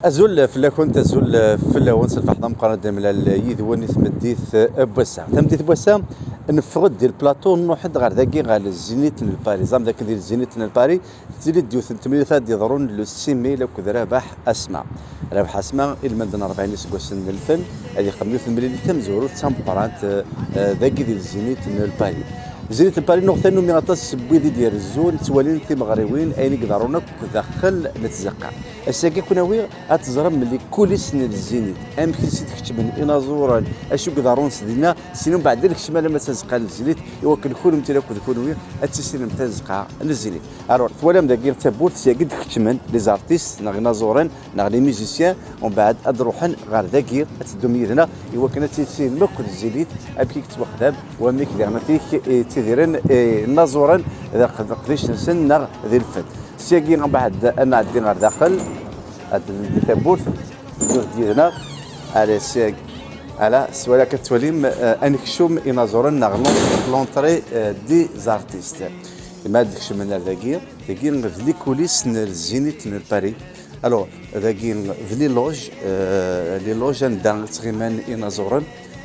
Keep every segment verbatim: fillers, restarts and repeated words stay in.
Azul fell-akent, azul fell-awen, s lferḥ d ameqqran ad nemlal yid-wen i tmeddit n wass-a. Tameddit n wass-a, neffeɣ-d di lplaṭu, nruḥ-d ɣer dagi, ɣer Zzénith n Paris. Ẓram dakken di Zzénith n Paris, tettili-d yiwet n temlilit ad d-yeḍrun le six mai akked Rabaḥ Asma. Rabaḥ Asma, ilmend n rebɛin iseggasen n lfen, ad ixdem yiwet n temlilit tamezwarut d tameqqrant, eh, dagi di Zzénith n Paris. Zzénith n Paris, nuɣ tannumi aṭas n wid i d-irezzun, ttwalin timeɣriwin, ayen i iḍerrun akk daxel n tzeqqa. Ass-agi, kenwi ad teẓrem les coulisses n Zzénith, amek i s-id-keččmen inaẓuren, acu i iḍerrun s dinna, syin mbeɛd ad nekcem alamma d tazeqqa n Zzénith, i wakken kunemti akked kunwi ad tissinem tazeqqa n Zzénith. Alors, twalam dagi tawwurt, syagi d-keččmen les artistes neɣ inaẓuren neɣ les musiciens, umbeɛd ad ruḥen ɣer dagi, ad teddum yid-neɣ i wakken ad tissinem akk Zzénith, amek i yettwaxdam, wamek diɣen i ttidiren, eh, inaẓuren d aqd-, leqdic-nsen neɣ di lfen. Syagi mbeɛd ad nɛeddi ɣer daxel, ad d-neldi tawwurt, ddu-d yid-neɣ. Allez, syagi. Ala, s wala akka tettwalim, eh, anekcum inaẓuren neɣ l'en-, l'entrée, eh, des artistes. Ma ad d-kecmen ar dagi, dagi d les coulisses n Zzénith n Paris. Alors, dagi d les loges, eh, les loges anda ttɣiman inaẓuren.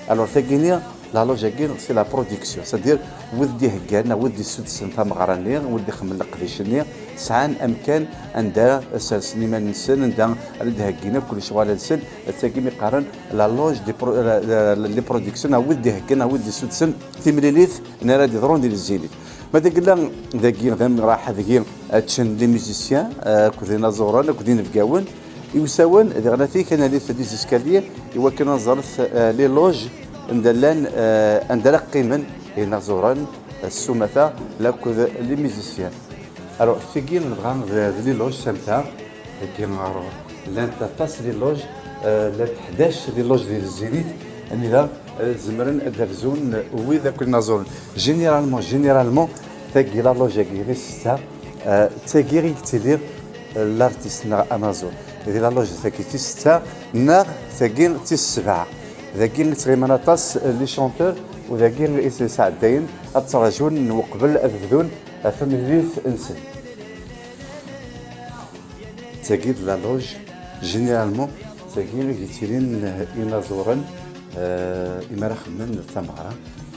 Alors, tagini, la loge-agi, c'est la production, c'est-à-dire wid d-iheggan, wid d-isudsen tameɣra-nni, wid d-ixemmen leqdic-nni, sɛan amkan anda sersen iman-nsen, anda ara d-heggin akk lecɣal-nsen. Tagi mi qqaren la loge des pro-, la, la, les productions, neɣ wid d-iheggan, neɣ wid d-isudsen timlilit n ara d-iḍrun di Zzénith. Ma d agella dagi d amraḥ dagi, ččen les musiciens, eh, akked inaẓuren, akked inebgawen, iwsawen, diɣen atik ad nalit des escaliers, i wakken ad nẓret, eh, les loges anda llan, eh, anda ara qqimen inaẓuren, eh, s umata, akked les musiciens. Alors, tigi nebɣa d, d les loges samta, dagi ɣer llant aṭas les loges, eh, llant ḥdac les loges di Zzénith, anida, eh, zemren ad d-rzun wid akk inaẓuren. Généralement, généralement, tagi la loge-agi tis setta, eh, d tagi i yettili, eh, l'artiste neɣ anaẓur. Di la loge tagi tis setta neɣ tagi tis sebɛa. Dagi i ttɣiman aṭas, eh, les chanteurs, u dagi i s-, sɛeddayen ad ttraǧun uqbel ad bdun tamlilit-nsen. Tagi d la loge, généralement, tagi i yettilin, eh, inaẓuren, eh, imi ara xemmen tameɣra,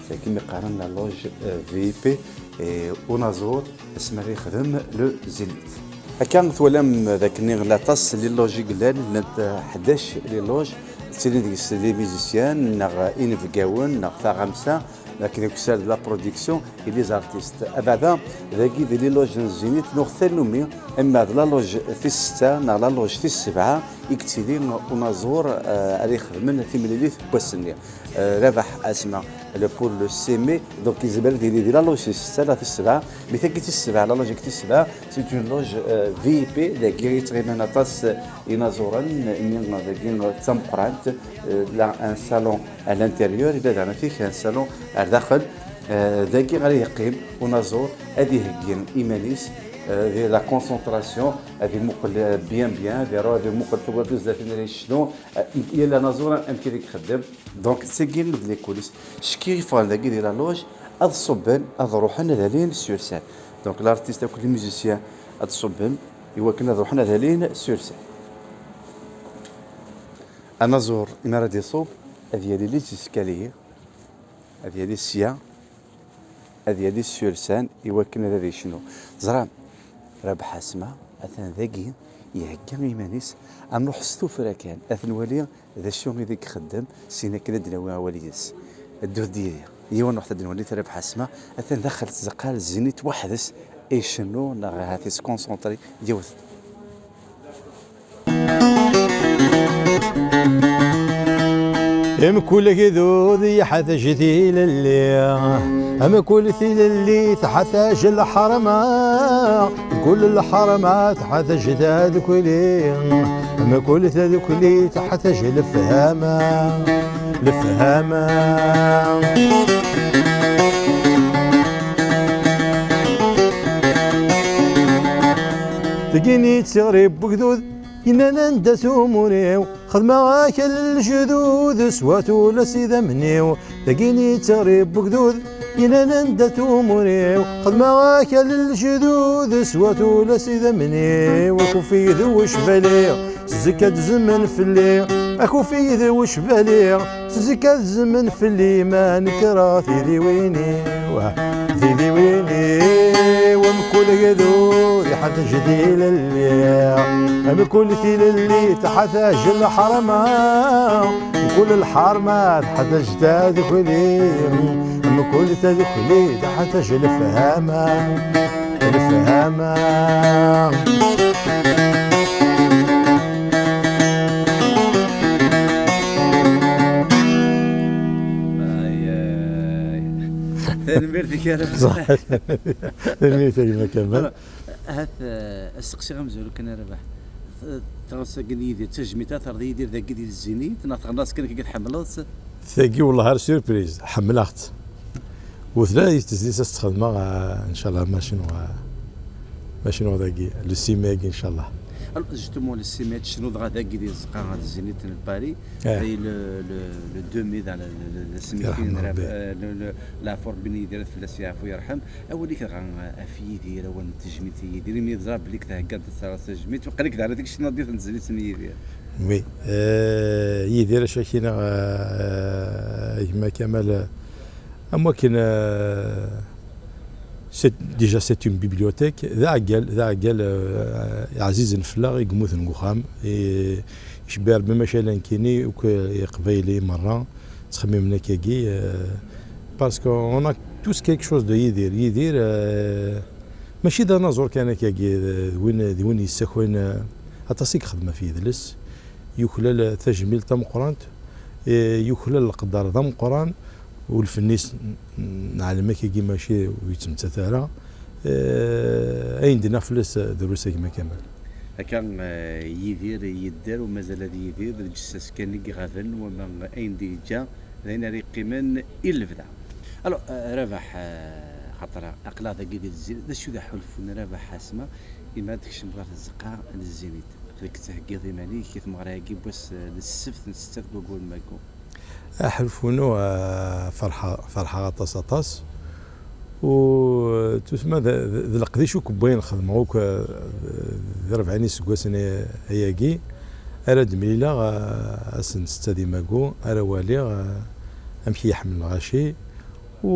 tagi mi qqaren la loge, eh, V I P, eh, unaẓur, asmi ara yexdem le Zénith. Akka twalam d akken laṭas les loges i yellan, llant, eh, ḥdac les loges, ttilin deg-s les musiciens, neɣ inebgawen, neɣ taɣamsa, akken akk sal de la production et les artistes. Abeɛda, dagi di les loges n Zénith, nuɣ tannumi, ama d la loge tis setta neɣ la loge tis sebɛa, i yettili unaẓur, eh, ara ixedmen timlilit n wass-nni. Eh, Rabaḥ Asma, le, pour le six mai, donc yezmer ad yili di la loge tis setta neɣ tis sebɛa, mais tagi tis sebɛa, la loge tis sebɛa, c'est une loge, euh, V I P, dagi i ttɣiman aṭas, euh, inaẓuren, imi dagi d tameqqrant, euh, la, un salon à l'intérieur, yella daɣen atik un salon ar daxel, euh, dagi ara yeqqim unaẓur, ad iheggi iman-is, euh, di la concentration, ad imuqel, euh, bien bien, ad iru-, ad imuqel tuggaṭ zdat-in ara yecnu, euh, yal anaẓur amek i ixeddem. Donc, tagi d les coulisses. Cki yeffɣen dagi di la loge, ad ṣubben, ad ruḥen ad alin sur scène. Donc, l'artiste akked les musiciens ad ṣubben, i wakken ad ruḥen ad alin sur scène. Anaẓur, imi ara d-iṣub, ad yali les escaliers, ad yali sya, ad yali sur scène i wakken ad, ad yecnu. Ẓram, Rabaḥ Asma, atan dagi, ihegga iman-is, ad nruḥ s tuffra kan, ad t-nwali d acu i deg ixeddem, syin akken ad d-nawi awal yid-s. Ddut-d yid-i. Yiwen ruḥet ad d-nwali Rabaḥ Asma, atan daxel tzeqqa n Zénith weḥd-s, icennu neɣ ahat iskonsenṭri yiwet. Mkul agdud yeḥtaǧ tilelli, mkul tilelli teḥtaǧ lḥerma, mkul lḥerma teḥtaǧ tadukli, mkul tadukli teḥtaǧ lefhama, lefhama. Tegini d tiɣri n wegdud, yennan anda-t umur-iw, xedmeɣ-ak a lejdud, swat ula s idammen-iw. Tagini d tiɣri n wegdud, yennan anda-t umur-iw, xedmeɣ-ak a lejdud, swat ula s idammen-iw. Akufig d wecbali, Zik ad zmen fell-i akufi d wecbali, zik ad zmen fell-i ma nekreɣ tidiwin-iw, tidiwin-iw. Mkul agdud iḥtej tilelli, mkul tilelli teḥtej lḥerma, mkul lḥerma teḥtej tadukli, mkul tadukli teḥtej lefhama. Lefhama. Ay, ay. Tanemmirt-ik ara. Ṣaḥ. Tanemmirt a gma Kamal. Ahat, eh, asteqsi amezwaru kan a Rabaḥ. T-, teɣres akken Yidir d tajmilt ara terreḍ Yidir dagi di Zzénith, neɣ teɣnaḍ kan akka tḥemmleḍ-t? Tagi wellah ar surprise, ḥemmleɣ-tt. Ur tella i tezlit ad s-tt-xedmeɣ, ah, ncallah ma cnuɣ, ah, ma cnuɣ dagi, le six mai-agi ncallah. Alors, justement, le six mai, tecnuḍ dɣa dagi di tzeqqa di Zzénith n Paris, eh, et le, le, le deux mai, dans le, le, le, le semi-final, yerḥem Rebbi, euh, le, le, la forme n Yidir ad fell-as yeɛfu yerḥem. Awal-ik dɣa ɣef Yidir, awal n tejmilt i Yidir, imi yeẓra belli k-theggaḍ-d s tajmilt, waqila-k daɣen ad k-cnuḍ di tezlit n Yidir. Oui. Euh, Yidir, acu ak-iniɣ, euh, gma Kamal, euh, am wakken, euh, c'est, déjà, c'est une bibliothèque, d aɛeggal, d aɛeggal, euh, ɛzizen fell-aɣ i yemmuten deg uxxam, i, icebbi Rebbi maca nekkini, akk Iqbayliyen merra, ttxemmimen akkagi, euh, parce que on a tous quelque chose de Yidir. Yidir, euh, mačči d anaẓur kan akkagi, d, d win, d win yessakayen, euh, aṭas i yexdem ɣef yidles, yuklal tajmilt tameqqrant, eh, yuklal leqder d ameqqran, u lfenn-is n-, neɛlem akkagi mačči ur yettmettat ara. Eh, ayen d-nniɣ fell-as, eh, drus a gma Kamal. Akka, eh, Yidir yedder u mazal ad yidir, d lǧessas kan i iɣaben, wama ayen d-yeǧǧa d ayen ara yeqqimen i lebda. Alors, eh, Rabaḥ, eh, xaṭer aql-aɣ dagi di Zzénith, d acu d aḥulfu n Rabaḥ Ḥasma imi ad d-tkecmeḍ ɣer tzeqqa n Zzénith? Aql-ik tettheggiḍ iman-ik i tmeɣra-agi n wass, eh, n ssebt n ssetta deg waggur n Magu. Aḥulfu-inu, eh, ferḥeɣ, ferḥeɣ aṭas, aṭas. U, eh, tusma d, d, d leqdic akk n wayen xedmeɣ akk, eh, di rebɛin iseggasen ay-, ayagi, ara d-mlileɣ, eh, ass n ssetta di Magu, ara waliɣ, eh, amek i yi-ḥemmel lɣaci. U,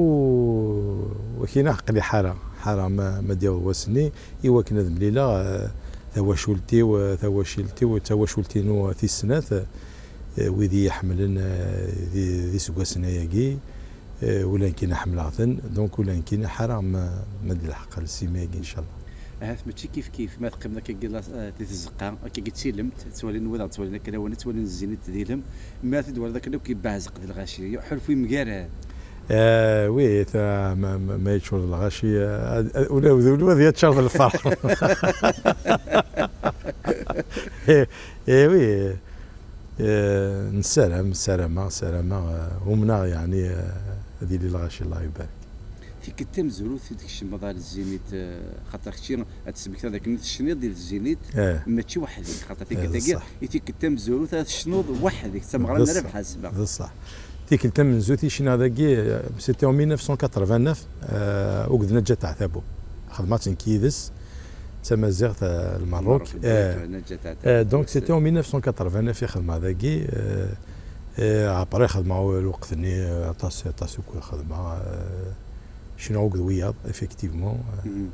u kina aql-i ḥareɣ, ḥareɣ ma, ma d-yaweḍ wass-nni, i wakken ad mlileɣ, eh, tawacult-iw, eh, tawacult-iw, d tawacult-inu tis snat, eh, wid i yi-ḥemmlen, eh, di, di seggasen ayagi, eh, ula nekkini ḥemmleɣ-ten, donc ula nekkini ḥareɣ ma, ma d-ilḥeq le six mai-agi, ncallah. Ahat mačči kif kif ma teqqimeḍ akkagi la-, eh, di tzeqqa, akkagi d tilemt, ttwalin wid aɣ-ttwalin akka lawan, ttwalin Zzénith d ilem, mi ara t-id-twaliḍ akken akk yebbeɛzeq d lɣaci, ḥulfu yemgarad. Eh, oui, ta, ma, ma, ma yeččur d lɣaci, eh, ad, ad, ula, ula, ula ad yeččur d lferḥ. Eh, eh, oui, eh, nessaram, ssarameɣ, ssarameɣ, eh, umneɣ, yeɛni, eh, ad yili lɣaci, Allah ibarek. Tikkelt tamezwarut i d-tkecmeḍ ɣer Zzénith, eh, xaṭer kečči ad tesmektiḍ akken i tecniḍ di Zzénith, eh, mačči weḥd-k, xaṭer eh, tikkelt-agi, ṣṣeḥ, i tikkelt tamezwarut ara tecnuḍ weḥd-k, d tameɣra n Rabaḥ Ḥasma. D ṣṣeḥ. Tikkelt tamenzut i cniɣ dagi, eh, c'était en mille neuf cent quatre-vingt-neuf, eh, akked Naǧat Ɛtabu. Xedmeɣ-tt nekk yid-s, d tamaziɣt, eh, Lmerruk. Lmerruk, eh, Naǧat Ɛtabu. Eh, donc, c'était en mille neuf cent quatre-vingt-neuf i xedmeɣ dagi, eh, eh, après xedmeɣ lweqt-nni, eh, aṭas, aṭas akk i xedmeɣ, eh, cniɣ akked wiyaḍ, effectivement, eh. Mhm.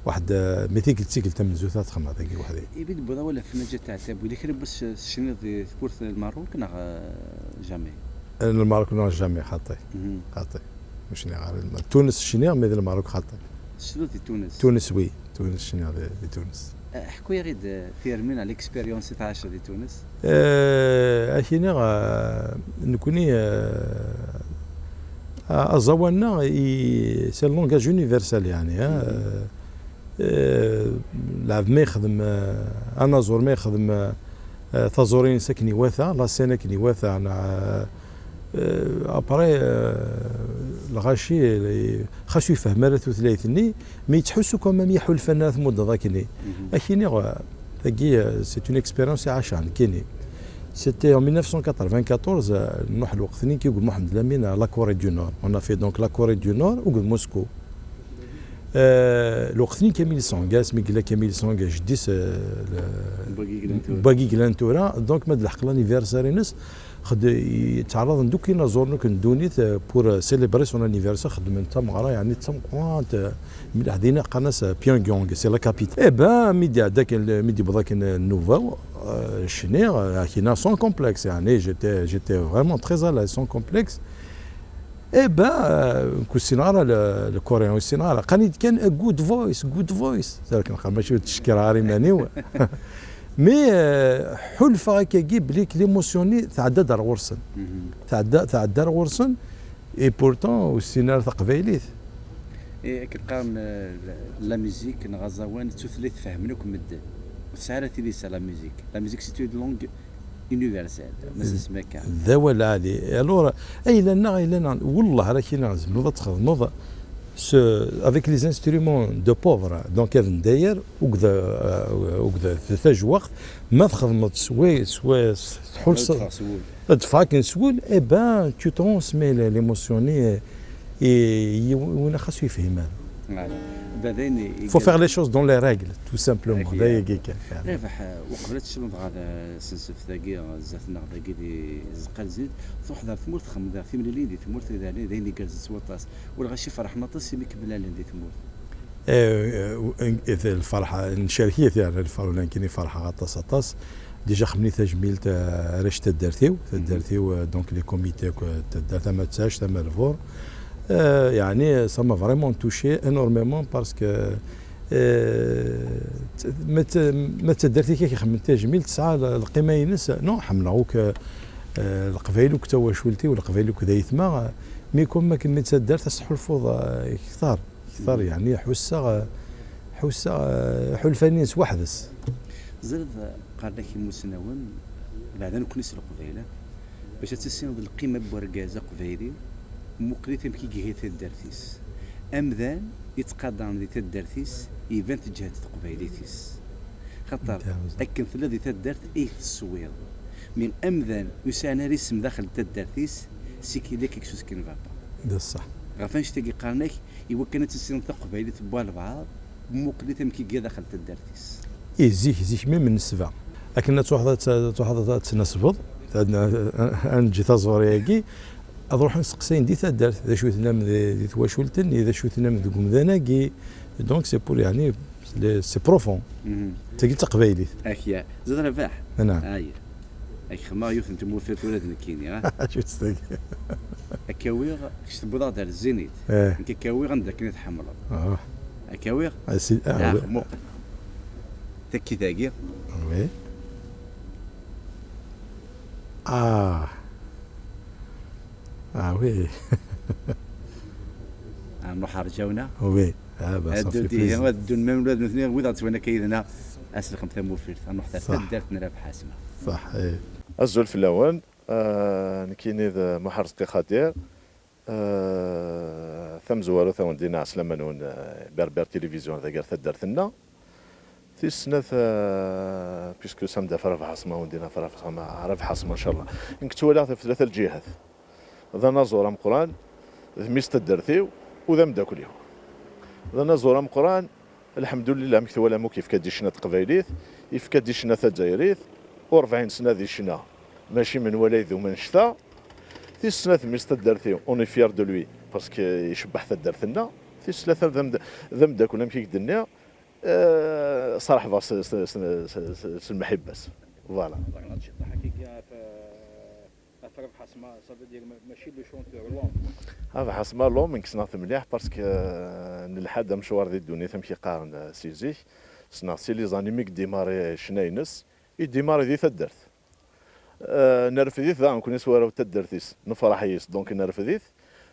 Waḥed, eh, mi tikkelt, tikkelt tamenzut ad xedmeɣ dagi weḥd-i. Imi d-wwiḍ awal ɣef Naǧat Ɛtabu, yella kra n wass tecniḍ di tmurt n Lmerruk neɣ, eh, jamais? Eh, Lmerruk neɣ jamais, xaṭi. Mhm. Xaṭi. Ur cniɣ ara Lmerruk. Tunes cniɣ, mais di Lmerruk xaṭi. Tecniḍ di Tunes? Tunes, oui. Tunes cniɣ di, di Tunes. Eh, ḥku-yaɣ-id, eh, tirmin, l'expérience i tɛaceḍ di Tunes. Eh, ad k-iniɣ, eh, nekkni, eh, a-, aẓawan-nneɣ i, c'est le langage universel, yeɛni, eh, eh, lɛebd ma yexdem, eh, anaẓur ma yexdem, eh, eh, taẓuri-ines akken iwata, la scène akken iwata, neɣ, eh, eh, après, eh, lɣaci, eh, xas ur yefhem ara tutlayt-nni, mi yettḥussu quand même iḥulfan ara tmuddeḍ akkenni. Mhm. Ad k-iniɣ, eh, tagi, eh, c'est une expérience i ɛaceɣ nekkini. C'était en mille neuf cent quatre-vingt-quatorze, eh, nruḥ lweqt-nni akked Mohamed Lamine à la Corée du Nord. On a fait donc la Corée du Nord akked Moscou. Euh, lweqt-nni Camille Sangas, mi yella Camille Sangas, jeddi-s, euh, le- N wagi yellan tura. N wagi yellan tura, donc ma d-leḥq l'anniversaire-ines, xed- yettɛaraḍen-d akk inaẓuren akk n ddunit, euh, pour, euh, célébrer son anniversaire, xedmen tameɣra, yeɛni d tameqqrant, euh, mliḥ dinna, qqaren-as, euh, Pyongyang, c'est la capitale. Eh ben, mi d-iɛedda kan, mi d-yewweḍ akken, euh, nnuba-w, euh, cniɣ, euh, akina sans complexe, yeɛni j'étais, j'étais vraiment très à l'aise, sans complexe. Eh ben, euh, ur ssineɣ ara le, le coréen, ur ssineɣ ara. Qqaren-iyi-d kan, euh, good voice, good voice. C'est-à-dire que mačči ur ttcekkireɣ ara iman-iw. Mais, euh, ḥulfaɣ akkagi belli l'émotion-nni tɛedda-d ar ɣur-sen. Tɛedda, tɛedda ar ɣur-sen, et pourtant ur ssinen ara taqbaylit. Et akken qqaren, euh, la, la musique neɣ aẓawan d tutlayt fehmen akk medden. Ur tesɛi ara tilisa la musique. La musique c'est une langue universelle, ma s-nsemmi akka. D awal ɛali. Alors, ayla-nneɣ, ayla-nneɣ, wellah ara k-iniɣ, tzemreḍ ad txedmeḍ ce, avec les instruments de pauvre, donc ad ndayer, akked, euh, akked tajwaɣt, ma txedmeḍ s way, s way, s- tḥulseḍ, ad teffeɣ s wul. Ad teffeɣ akken s wul, eh ben, tu transmets l'émotion-nni, eh, i, i win xas ur yefhim ara. Voilà. Faut faire les choses dans les règles, tout simplement. D ayagi kan. Rabeḥ, eh, uqbel ad tecnuḍ ɣer, eh, sensebt-agi, eh, zdat-neɣ dagi di Zqal Zid, truḥeḍ ɣer tmurt, txedmeḍ ɣer timlilin di tmurt, d ayen, d ayen igerrzen s waṭas. U lɣaci ferḥen aṭas imi kem-lalen di tmurt. Eh, eh, eh, lferḥ, ncerk-it, yeɛni, lferḥ, ulamek-nni ferḥeɣ aṭas, aṭas. Déjà, xemni tajmilt, eh, arrac taddart-iw, taddart-iw, eh, donc les comités, quoi, taddart, tama d Taɛac, tama Lbur. Eh, yeɛni, ça m'a vraiment touché énormément parce que, eh, t-, ma t-, ma d taddart-ik i k-ixemmen tajmilt, tesɛa l-, lqima-ines. Non, ḥemmleɣ akk, eh, Leqbayel akk d tawacult-iw, Leqbayel akk d ayetma, eh, mais comme akken mi d taddart, ad s-tḥulfuḍ, eh, kter. Kter, yeɛni ḥusseɣ, ḥusseɣ, ḥulfan-ines weḥd-s. Ẓriḍ, qqaren-ak imusnawen, beɛda nekkni s Leqbayel, bac ad tissineḍ lqima n urgaz aqbayli, muqel-it amek i iga taddart-is. Amdan yettqadaren di taddart-is, iban teǧhed teqbaylit-is. Xaṭer, akken tella di taddart i teswiḍ. Mi amdan ur sɛin ara isem daxel n taddart-is, c'est qu'il y a quelque chose qui ne va pas. D ṣṣeḥ. Ɣef annect-agi qqaren-ak, iwakken ad tissineḍ taqbaylit n walbeɛḍ, muqel-it amek i iga daxel n taddart-is. Ih, zik, zik, mi m-nesba. Akken ad truḥeḍ ad t-, ad truḥeḍ ad tnasbeḍ, ad n-, ad neǧǧ taẓuri-agi, ad ruḥen seqsayen di taddart, d acu tennam di, di twacult-nni, d acu tennam deg umdan-agi. Donc, c'est pour, yeɛni, c'est profond. Tagi d taqbaylit. Akya, ẓriɣ Rabaḥ. Naɛam. Ay. Ak xedmeɣ yiwet n tmuffirt ula d nekkini, ha? Acu-tt tagi? Ad k-awiɣ, kečč tewwiḍ-aɣ-d ar zzinit. Eh. Nekk ad k-awiɣ anda akken i tḥemmleḍ. Ah. Ad k-awiɣ? Ah, si, ah, ah, oui. Muqel. Takkit-agi. Oui. Ah. Ah, oui. Ah, nruḥ ar Ǧawna. Oui. Ah, bah, ça fait plaisir. Ad ddun même ula d nutni, wid ɣ-d-ttwalin akka yid-neɣ, ad selxen tamuffirt. Ad nruḥ ar taddart n Rabaḥ Asma. Ṣaḥ, eh. Azul fell-awen. Ah, nekkini d Muḥ Rezqi Xadir. Ah, tamezwarut, ad wen-d-iniɣ ɛeslama-nwen, ah, Berber Télévision, dagi ar taddart-nneɣ. Tis snat, ah, puisque samedi ɣef Rabaḥ Asma, ad wen-d-iniɣ ɣef Rabaḥ Asma, Rabaḥ Asma, ncallah. Nekk ttwaliɣ ɣef tlata lǧihat. D anaẓur ameqqran, d mmi-s n taddart-iw, u d ameddakel-iw. D anaẓur ameqqran, lḥemdulillah, amek twalam akk, yefka-d i ccna taqbaylit, yefka-d i ccna tazzayrit, u rebɛin sna di ccna, mačči menwala i d umanect-a. Tis snat, mmi-s n taddart-iw, on est fier de lui, parce que icebbeḥ taddart-nneɣ. Tis tlata, d amd-, d ameddakel, amek i k-d-nniɣ, eh, ṣerḥbeɣ s, s, s, s, s, s lmeḥibba-s. Voilà. Ẓriɣ ad ciṭṭaḥ akka ɣef, ɣef Rabaḥ Asma, ça veut dire ma-, mačči le chanteur, l'homme. Rabaḥ Asma, l'homme, nekk ssneɣ-t mliḥ, parce que, eh, nelḥa-d amecwar di ddunit, amek i qqaren, eh, si zik. Ssneɣ si les années mi yeddimarri ccna-ines, yeddimarri di taddart. Eh, nerfed-it daɣen, nekkni s warraw n taddart-is, nefreḥ yis, donc nerfed-it.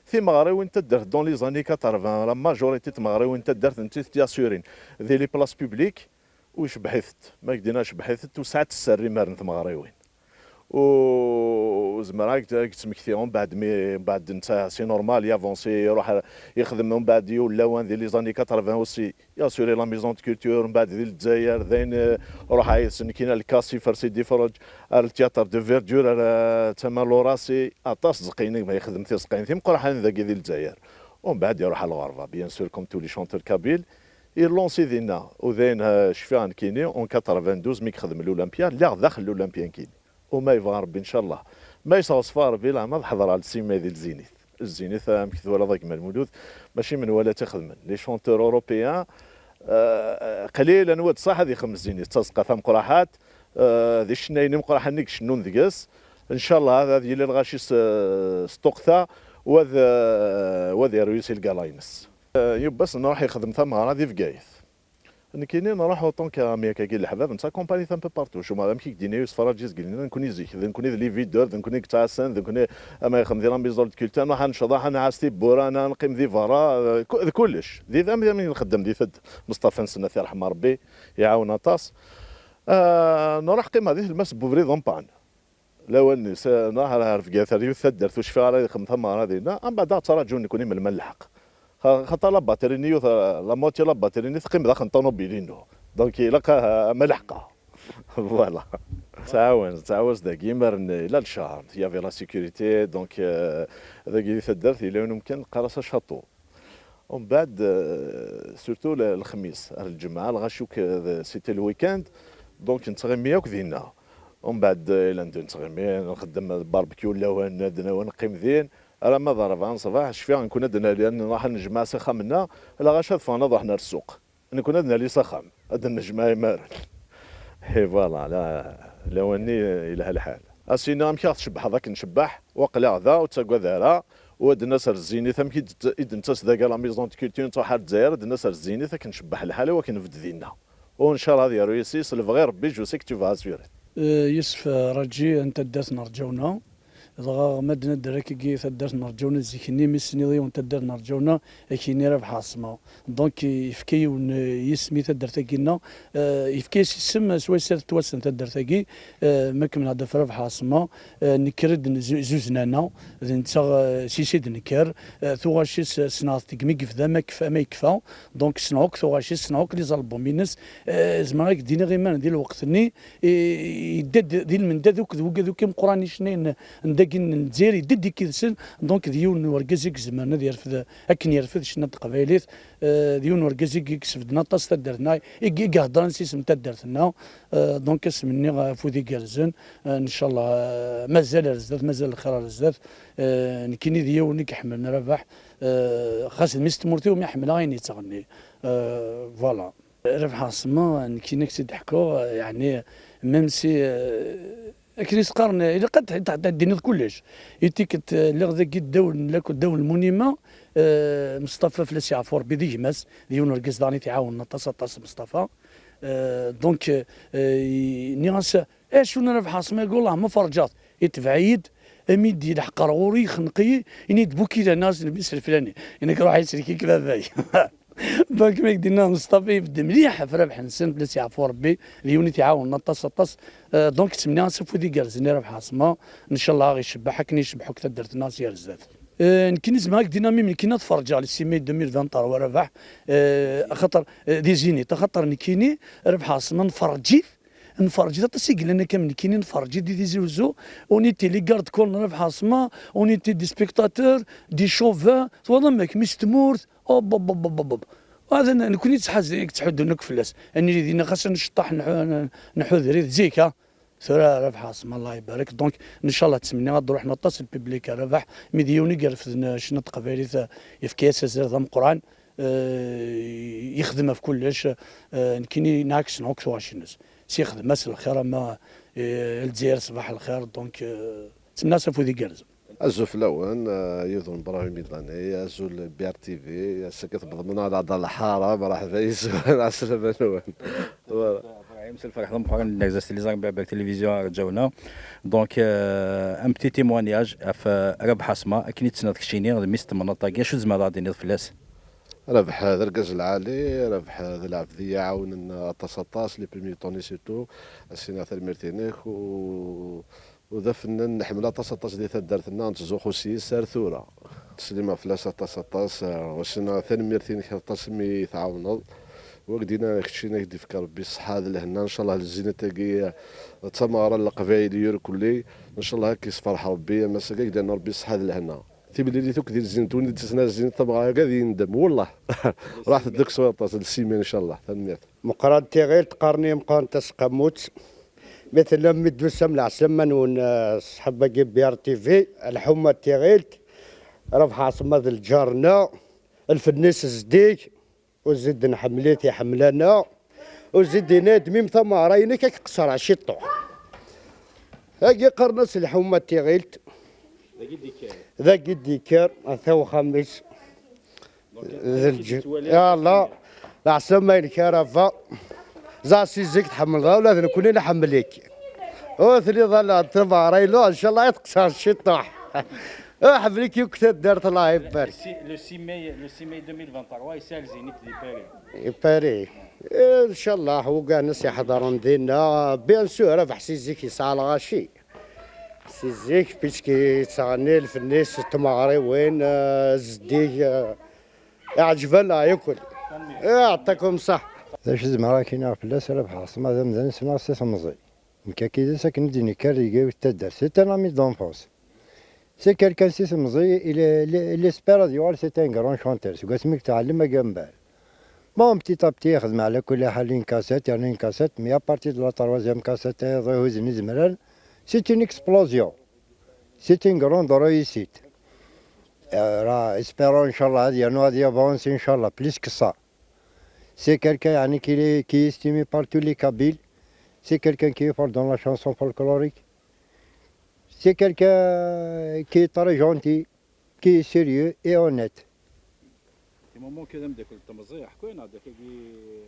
Timeɣriwin n taddart, dans les années quatre-vingts, la majorité n tmeɣriwin n taddart n tit i assurin di les places publiques, u icebbeḥ-itent. Ma ak-d-iniɣ icebbeḥ-itent, u sɛant sser imaren tmeɣriwin. U zemreɣ ad ak-d-, ad ak-d-smektiɣ, mbeɛd mi, mbeɛd netta, c'est normal, i avancé, iruḥ ar-, ixdem mbeɛd yiwen lawan di les années quatre-vingts aussi. I assurer la maison de culture, mbeɛd di Lezzayer, dayen, eh, ruḥeɣ yid-sen kina lkas, ifer Sidi Ferrej, ar le théâtre de verdure, ar, eh, tama Lorasi, aṭas tzeqqiyin i yexdem, tizeqqiyin timeqqranin dagi di Lezzayer. Umbeɛd iruḥ ɣer lɣerba, bien sûr, comme tous les chanteurs kabyles. Ilansi dinna, u dayen, eh, cfiɣ nekkini, en quatre-vingt-douze, mi yexdem l'Olympia, lliɣ daxel l'Olympia nekkini. U ma yebɣa Rebbi, ncallah. Ma yesɣeṣfa Rebbi leɛmer, ad ḥeḍreɣ le six mai di Lzinit. Lzinit, amek twalaḍ a gma Lmulud, mačči menwala i t-ixedmen. Les chanteurs européens, eh, qlil anwa d ṣṣaḥ ad ixdem Lzinit. D tazeqqa tameqqraḥat, eh, d icennayen imeqqraḥen i icennun deg-s. Ncallah ad, ad yili lɣaci s, s ṭuqta, u ad, eh, u ad yerwisi lgala-ines. Eh, yiwwas nruḥ ixdem tameɣra di Bgayet. Nekkini nruḥ autant que ami akka-agi leḥbab, nettakumpani-t un peu partout. Cuma amek i k-d-yenna Yusef Raǧi zgelina, nekkni zik, d nekkni d les videurs, d nekkni i yettɛassan, d nekkni ama ixdem di la maison de culture, nruḥ ad necḍeḥ, ad nɛass tibbura, ad neqqim di berra, eh, ku-, d kullec. D idam, d idam i nxeddem di tedd. Meṣṭafa Nsennat, irḥem Rebbi, iɛawen aṭas. Eh, nruḥ qqimeɣ di tlemmast n ubrid en panne. Lawan-nni, s-, nruḥ ar, ar Bgayet, ar yiwet taddart, ur cfiɣ ara ixdem tameɣra dinna. Ambeɛd ad ttṛaǧun nekkni melmi ad nleḥq. Xa-, xaṭer la batterie-nni, yiwet, la moitié la batterie-nni teqqim daxel n ṭunubil-inu. Donc, ilaq a, a ma leḥqeɣ. Voilà. Tettɛawan, tettɛawaz dagi, imaren, ila lecɣal, il y avait la sécurité, donc, euh, dagi di taddart, yella yiwen umkan, qqar-as Château. Umbeɛd, euh, surtout le-, lexmis, ar lǧemɛa, lɣaci akk, euh, c'était le week-end, donc nettɣimi akk dinna. Umbeɛd, euh, ilandi nettɣimi, nxeddem barbecue lawan, ad nawan, neqqim din, alamma d ṛebɛa n ṣṣbeḥ, cfiɣ nekkni ad nali, ad nruḥ ad nejmeɛ s axxam-nneɣ, lɣaci ad ffɣen ad ruḥen ar ssuq. Nekkni ad nali s axxam, ad d-nejmeɛ imaren. Et voilà, la, lawan-nni yelha lḥal. A Sina, amek i ɣ-tcebbḥeḍ akken cebbeḥ, u aql-aɣ da, ur ttagad ara, u ad d-nas ar Zzinit, amek i d-, i d-nettas daga la maison de culture, nettruḥ ar Lezzayer, ad d-nas ar Zzinit akken cebbeḥ lḥal, i wakken nbedd dinna. U ncallah ad yerwisi s lebɣi Rebbi, je sais que tu vas assurer. Eh, Yusef Raǧi, n taddart n Rǧawna. Dɣa ma d-nadder akkagi taddart n Rǧawna zik-nni, mi s-tenniḍ yiwen taddart n Rǧawna, ad k-yini Rabeḥ Ɛaṣma. Donc, yefka yiwen, eh, yisem i taddart-agi-nneɣ, eh, yefka-yas isem swayes ara tettwassen taddart-agi, eh, ma kem-nɛedda ɣef Rabeḥ Ɛaṣma, eh, nekker-d n zu-, zuzn-aneɣ, d netta, eh, s-is i d-nekker, eh, tuɣac-is, eh, ssneɣ-t deg mi yebda, ma kef-, ma yekfa, donc ssneɣ akk tuɣac-is, ssneɣ akk les albums-ines, eh, zemreɣ ad k-d-iniɣ imaren di lweqt-nni, eh, yedda-d di lmendad akked wigad akk imeqqranen icennayen n dagi n Lezzayer, yedda-d akkid-sen, donc d yiwen n urgaz i izemren ad yerfed, akken yerfed ccna n teqbaylit, eh, d yiwen n urgaz i, i isebden aṭas taddart-nneɣ, i, i iheddren s isem n taddart-nneɣ, eh, donc ad s-menniɣ afud igerrzen, eh, ncallah, eh, mazal ar zdat, mazal lxir ar zdat, eh, nekkini d yiwen i iḥemmlen Rabeḥ, eh, xas d mmi-s n tmurt-iw, mi ḥemmleɣ ayen yettɣenni, eh, voilà. Rabeḥ Ɛaṣma, nekkini ad k-tt-id-ḥkuɣ, yeɛni, même si, eh, akken i s-qqaren, ilaq ad t-, ad t-, ad d-tiniḍ kullec. I tikkelt, eh, lliɣ dagi ddaw n, lakk ddaw n lmunima, eh, Meṣṭafa fell-as yeɛfu Rebbi d gma-s, d yiwen n urgaz daɣen i t-iɛawnen aṭas, aṭas Meṣṭafa. Eh, donc, eh, i-, nniɣ-as, "Acu n Rabeḥ Ɛaṣma-agi, wellah ma ferǧeɣ-t." Itbeɛ-iyi-d, ami d-yelḥeq ar ɣur-i, yexneq-iyi, ini-d, "Bu kila nniɣ-as, nnbi s leflani." Ini-k, "Ruḥ, yeslek-ik baba-k." Donc, mi ak-d-inna Meṣṭafa, ibedd mliḥ ɣef Rabeḥ-nsen, fell-as yeɛfu Rebbi, d yiwen i t-iɛawnen aṭas, aṭas. Euh, donc, ttmenniɣ-as afud igerrzen i Rabeḥ Ɛaṣma, ncallah ad ɣ-icebbeḥ akken i icebbeḥ akk taddart-nneɣ s yer zdat. Euh, nekkini zemreɣ ad k-d-iniɣ, mi nekkini ad ferǧeɣ le six mai deux mille vingt-trois Rabeḥ, euh, axaṭer, euh, di Zénith, axaṭer nekkini, Rabeḥ Ɛaṣma, nferǧ-it, nferǧ-it aṭas i yellan akka am nekkini, nferǧ-it di Tizi Wezzu, on était les gardes-corps n Rabeḥ Ɛaṣma, on était des spectateurs, des chauvins, twalaḍ amek, mi s tmurt, Hop, hop, hop, hop, hop, hop. Hada n-, nekkni ttḥaz-, ttḥuddun akk fell-as. Ad nili dinna xas ad nceṭṭaḥ, nḥu-, nḥuder-it zik, ha. Tura Rabeḥ Ɛaṣma, Allah ibarek. Donc, ncallah, ttmenniɣ ad d-ruḥen aṭas n lpiblik ar Rabeḥ. Mi d yiwen i irefden, eh, ccna n teqbaylit, eh, yefka-yas azal d ameqqran, eh, yexdem ɣef kullec, eh, nekkini nɛeksen akk tuɣac-ines. S yexdem-as lxir, ama, eh, Lezzayer ṣbaḥ lxir, donc, eh, ttmenniɣ-as afud igerrzen. Azul fell-awen, eh, Yudum Brahim Idlani, azul B R T V, ass-agi tewwḍem-aneɣ-d ɣer lḥara, mreḥba yes-wen, ɛeslama-nwen. Voilà. Ibrahim, s lferḥ d ameqqran, nnerza s tiliẓri n Berbère Télévision Rǧawna. Donc, euh, un petit témoignage ɣef, euh, Rabeḥ Ɛaṣma, akken i t-tessneḍ keččini, d mmi-s n temnaḍt-agi, acu tzemreḍ ad d-tiniḍ fell-as? Rabeḥ d argaz lɛali, Rabeḥ d lɛebd i yi-iɛawnen aṭas, aṭas, les premiers temps surtout, ad s-iniɣ tanemmirt-inek, u U d afennan nḥemmel aṭas, aṭas di taddart-nneɣ, nettzuxxu s yis ar tura. Ttsellimeɣ fell-as aṭas, aṭas, eh, u s-iniɣ tanemmirt-inek aṭas imi i yi-tɛawneḍ. Wagi dinna keččini, ad k-d-ifk Rebbi ṣṣeḥḥa d lehna, ncallah Lzinit-agi, eh, d tameɣra n Leqbayel irkelli, ncallah ad k-yessefreḥ Rebbi, a Mass-agi, ad k-d-yernu Rebbi ṣṣeḥḥa d lehna. Timlilit akk di lzin, win i d-isnazzin tabɣa-agi ad yendem, wellah. Ruḥet deg s waṭas, d simin, incallah. Tanemmirt. Meqqran tiɣilt, qqaren-iyi meqqran taseqqamut. Mi tellam mi d-tusam, lɛeslama-nwen, eh, ṣṣḥab-agi B R T V, lḥuma n tiɣilt, Rabeḥ Ɛaṣma d lǧar-nneɣ, lfennis zeddig, ur zid nḥemmel-it, iḥemmel-aneɣ, ur zid yenna-d mi tameɣra-inek ad k-qeṣṣreɣ ciṭṭuḥ. Agi qqaren-as lḥuma n tiɣilt. Dagi d-yekker, ata uxxam-is. D lǧi. Yalla, leɛsama-inek a Rabeḥ. Ẓer si zik tḥemmleḍ, ula d nekkni nḥemmel-ik. Ur telliḍ ala d tameɣra-inu, ncallah ad teqṣer ciṭṭuḥ. Ḥemmel-ik yakk taddart, Allah ibarek. Le six mai, le six mai deux mille vingt-trois, yesɛa le Zénith di Paris. Di Paris. Ncallah, ugaɛen ad s-iḥeḍren dinna. Bien sûr, Rabeḥ si zik yesɛa lɣaci. Si zik, puisque yettɣenni lfennis d tmeɣriwin, eh, zeddig, eh, iɛǧeb-aneɣ yakk. Yeɛṭikum ṣṣeḥḥa. D acu zemreɣ ad k-iniɣ fell-as, Rabeḥ Ɛaṣma d amdan ssneɣ si temẓi. Nekk akka d akken i d-nekker deg yiwet taddart. C'est un ami d'enfance. C'est quelqu'un si temẓi, il, il, il espère ad yuɣal c'est un grand chanteur. Seg wasmi i yetɛellem agambar. Bon, petit à petit, yexdem ɛla kulli ḥal une cassette, yerna une cassette, mais à partir de la troisième cassette, iḍ ihuzzen izemran, c'est une explosion. C'est une grande réussite. Euh, espérons, inchallah, ad yernu ad yavancer, inchallah, plus que ça. C'est quelqu'un, يعني, qui est, qui est estimé par tous les Kabyles. C'est quelqu'un qui est fort dans la chanson folklorique. C'est quelqu'un qui est très gentil, qui est sérieux et honnête. Des moments que t'aimes de temẓi,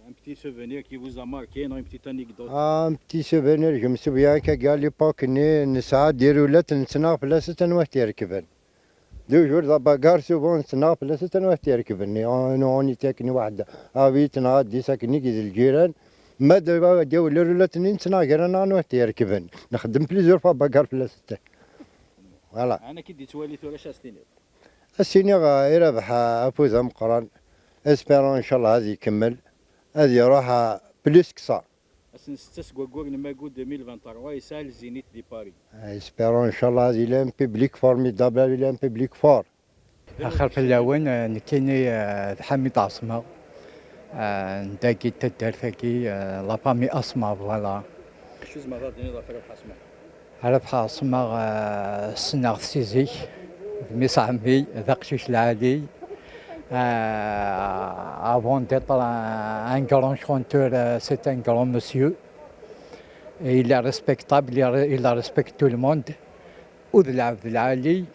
un petit souvenir qui vous a marqué, une petite anecdote. Un petit souvenir, je me souviens qu'à l'époque, nesɛa des roulettes, nettnaɣ fell-as tanwa t-irekben. Deux jours de bagarre, souvent nettnaɣ fell-as tanwa t-irekben. On, on était akken waḥed, a huit neɣ a dix akken i d lǧiran. Ma d-, d-yawi les roulettes-nni nettnaɣ gar-aneɣ anwa t-irekben. Nexdem plusieurs fois bagarre fell-as. Voilà. Ɛni akka i d-yettwali tura acu as-tiniḍ? Ad s-iniɣ i Rabeḥ afud ameqqran, espérons inchallah ad ikemmel, ad iruḥ plus que ça. Ass n setta seg waggur n Magu deux mille vingt-trois yesɛa le Zénith di Paris. Espérons inchallah ad yili un public formidable, ad yili un public fort. Axir fell-awen, nekkini d Ḥamid Ɛaṣma, n dagi d taddart-agi, la famille Ɛaṣma, voilà. Acu tzemreḍ ad d-tiniḍ ɣef Rabeḥ Ɛaṣma? Rabeḥ Ɛaṣma, ssneɣ-t si zik, d mmi-s n ɛemmi, d aqcic lɛali. Avant d'être un, un grand chanteur, c'est un grand monsieur. Il est respectable, il, il respecte tout le monde. U d lɛebd lɛali,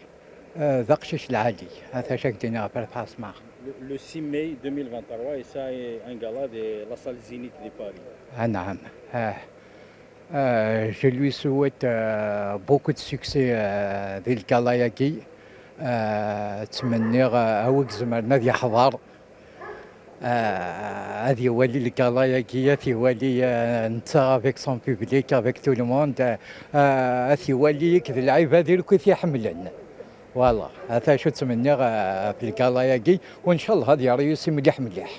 d aqcic lɛali. Ata acu ak-d-iniɣ ɣef Rabeḥ Ɛaṣma. Le, le six mai deux mille vingt-trois, yesɛa un gala di la salle Zénith di Paris. Anɛam. Je lui souhaite beaucoup de succès di lgala-agi. Ttmenniɣ a wi izemren ad yeḥḍer, ad iwali lgala-agi, ad iwali netta avec son public, avec tout le monde, ad iwali d lɛibad i t-iḥemmlen. Voilà, ata acu ttmenniɣ ɣef lgala-agi, u ncallah ad yeṛyusi mliḥ mliḥ.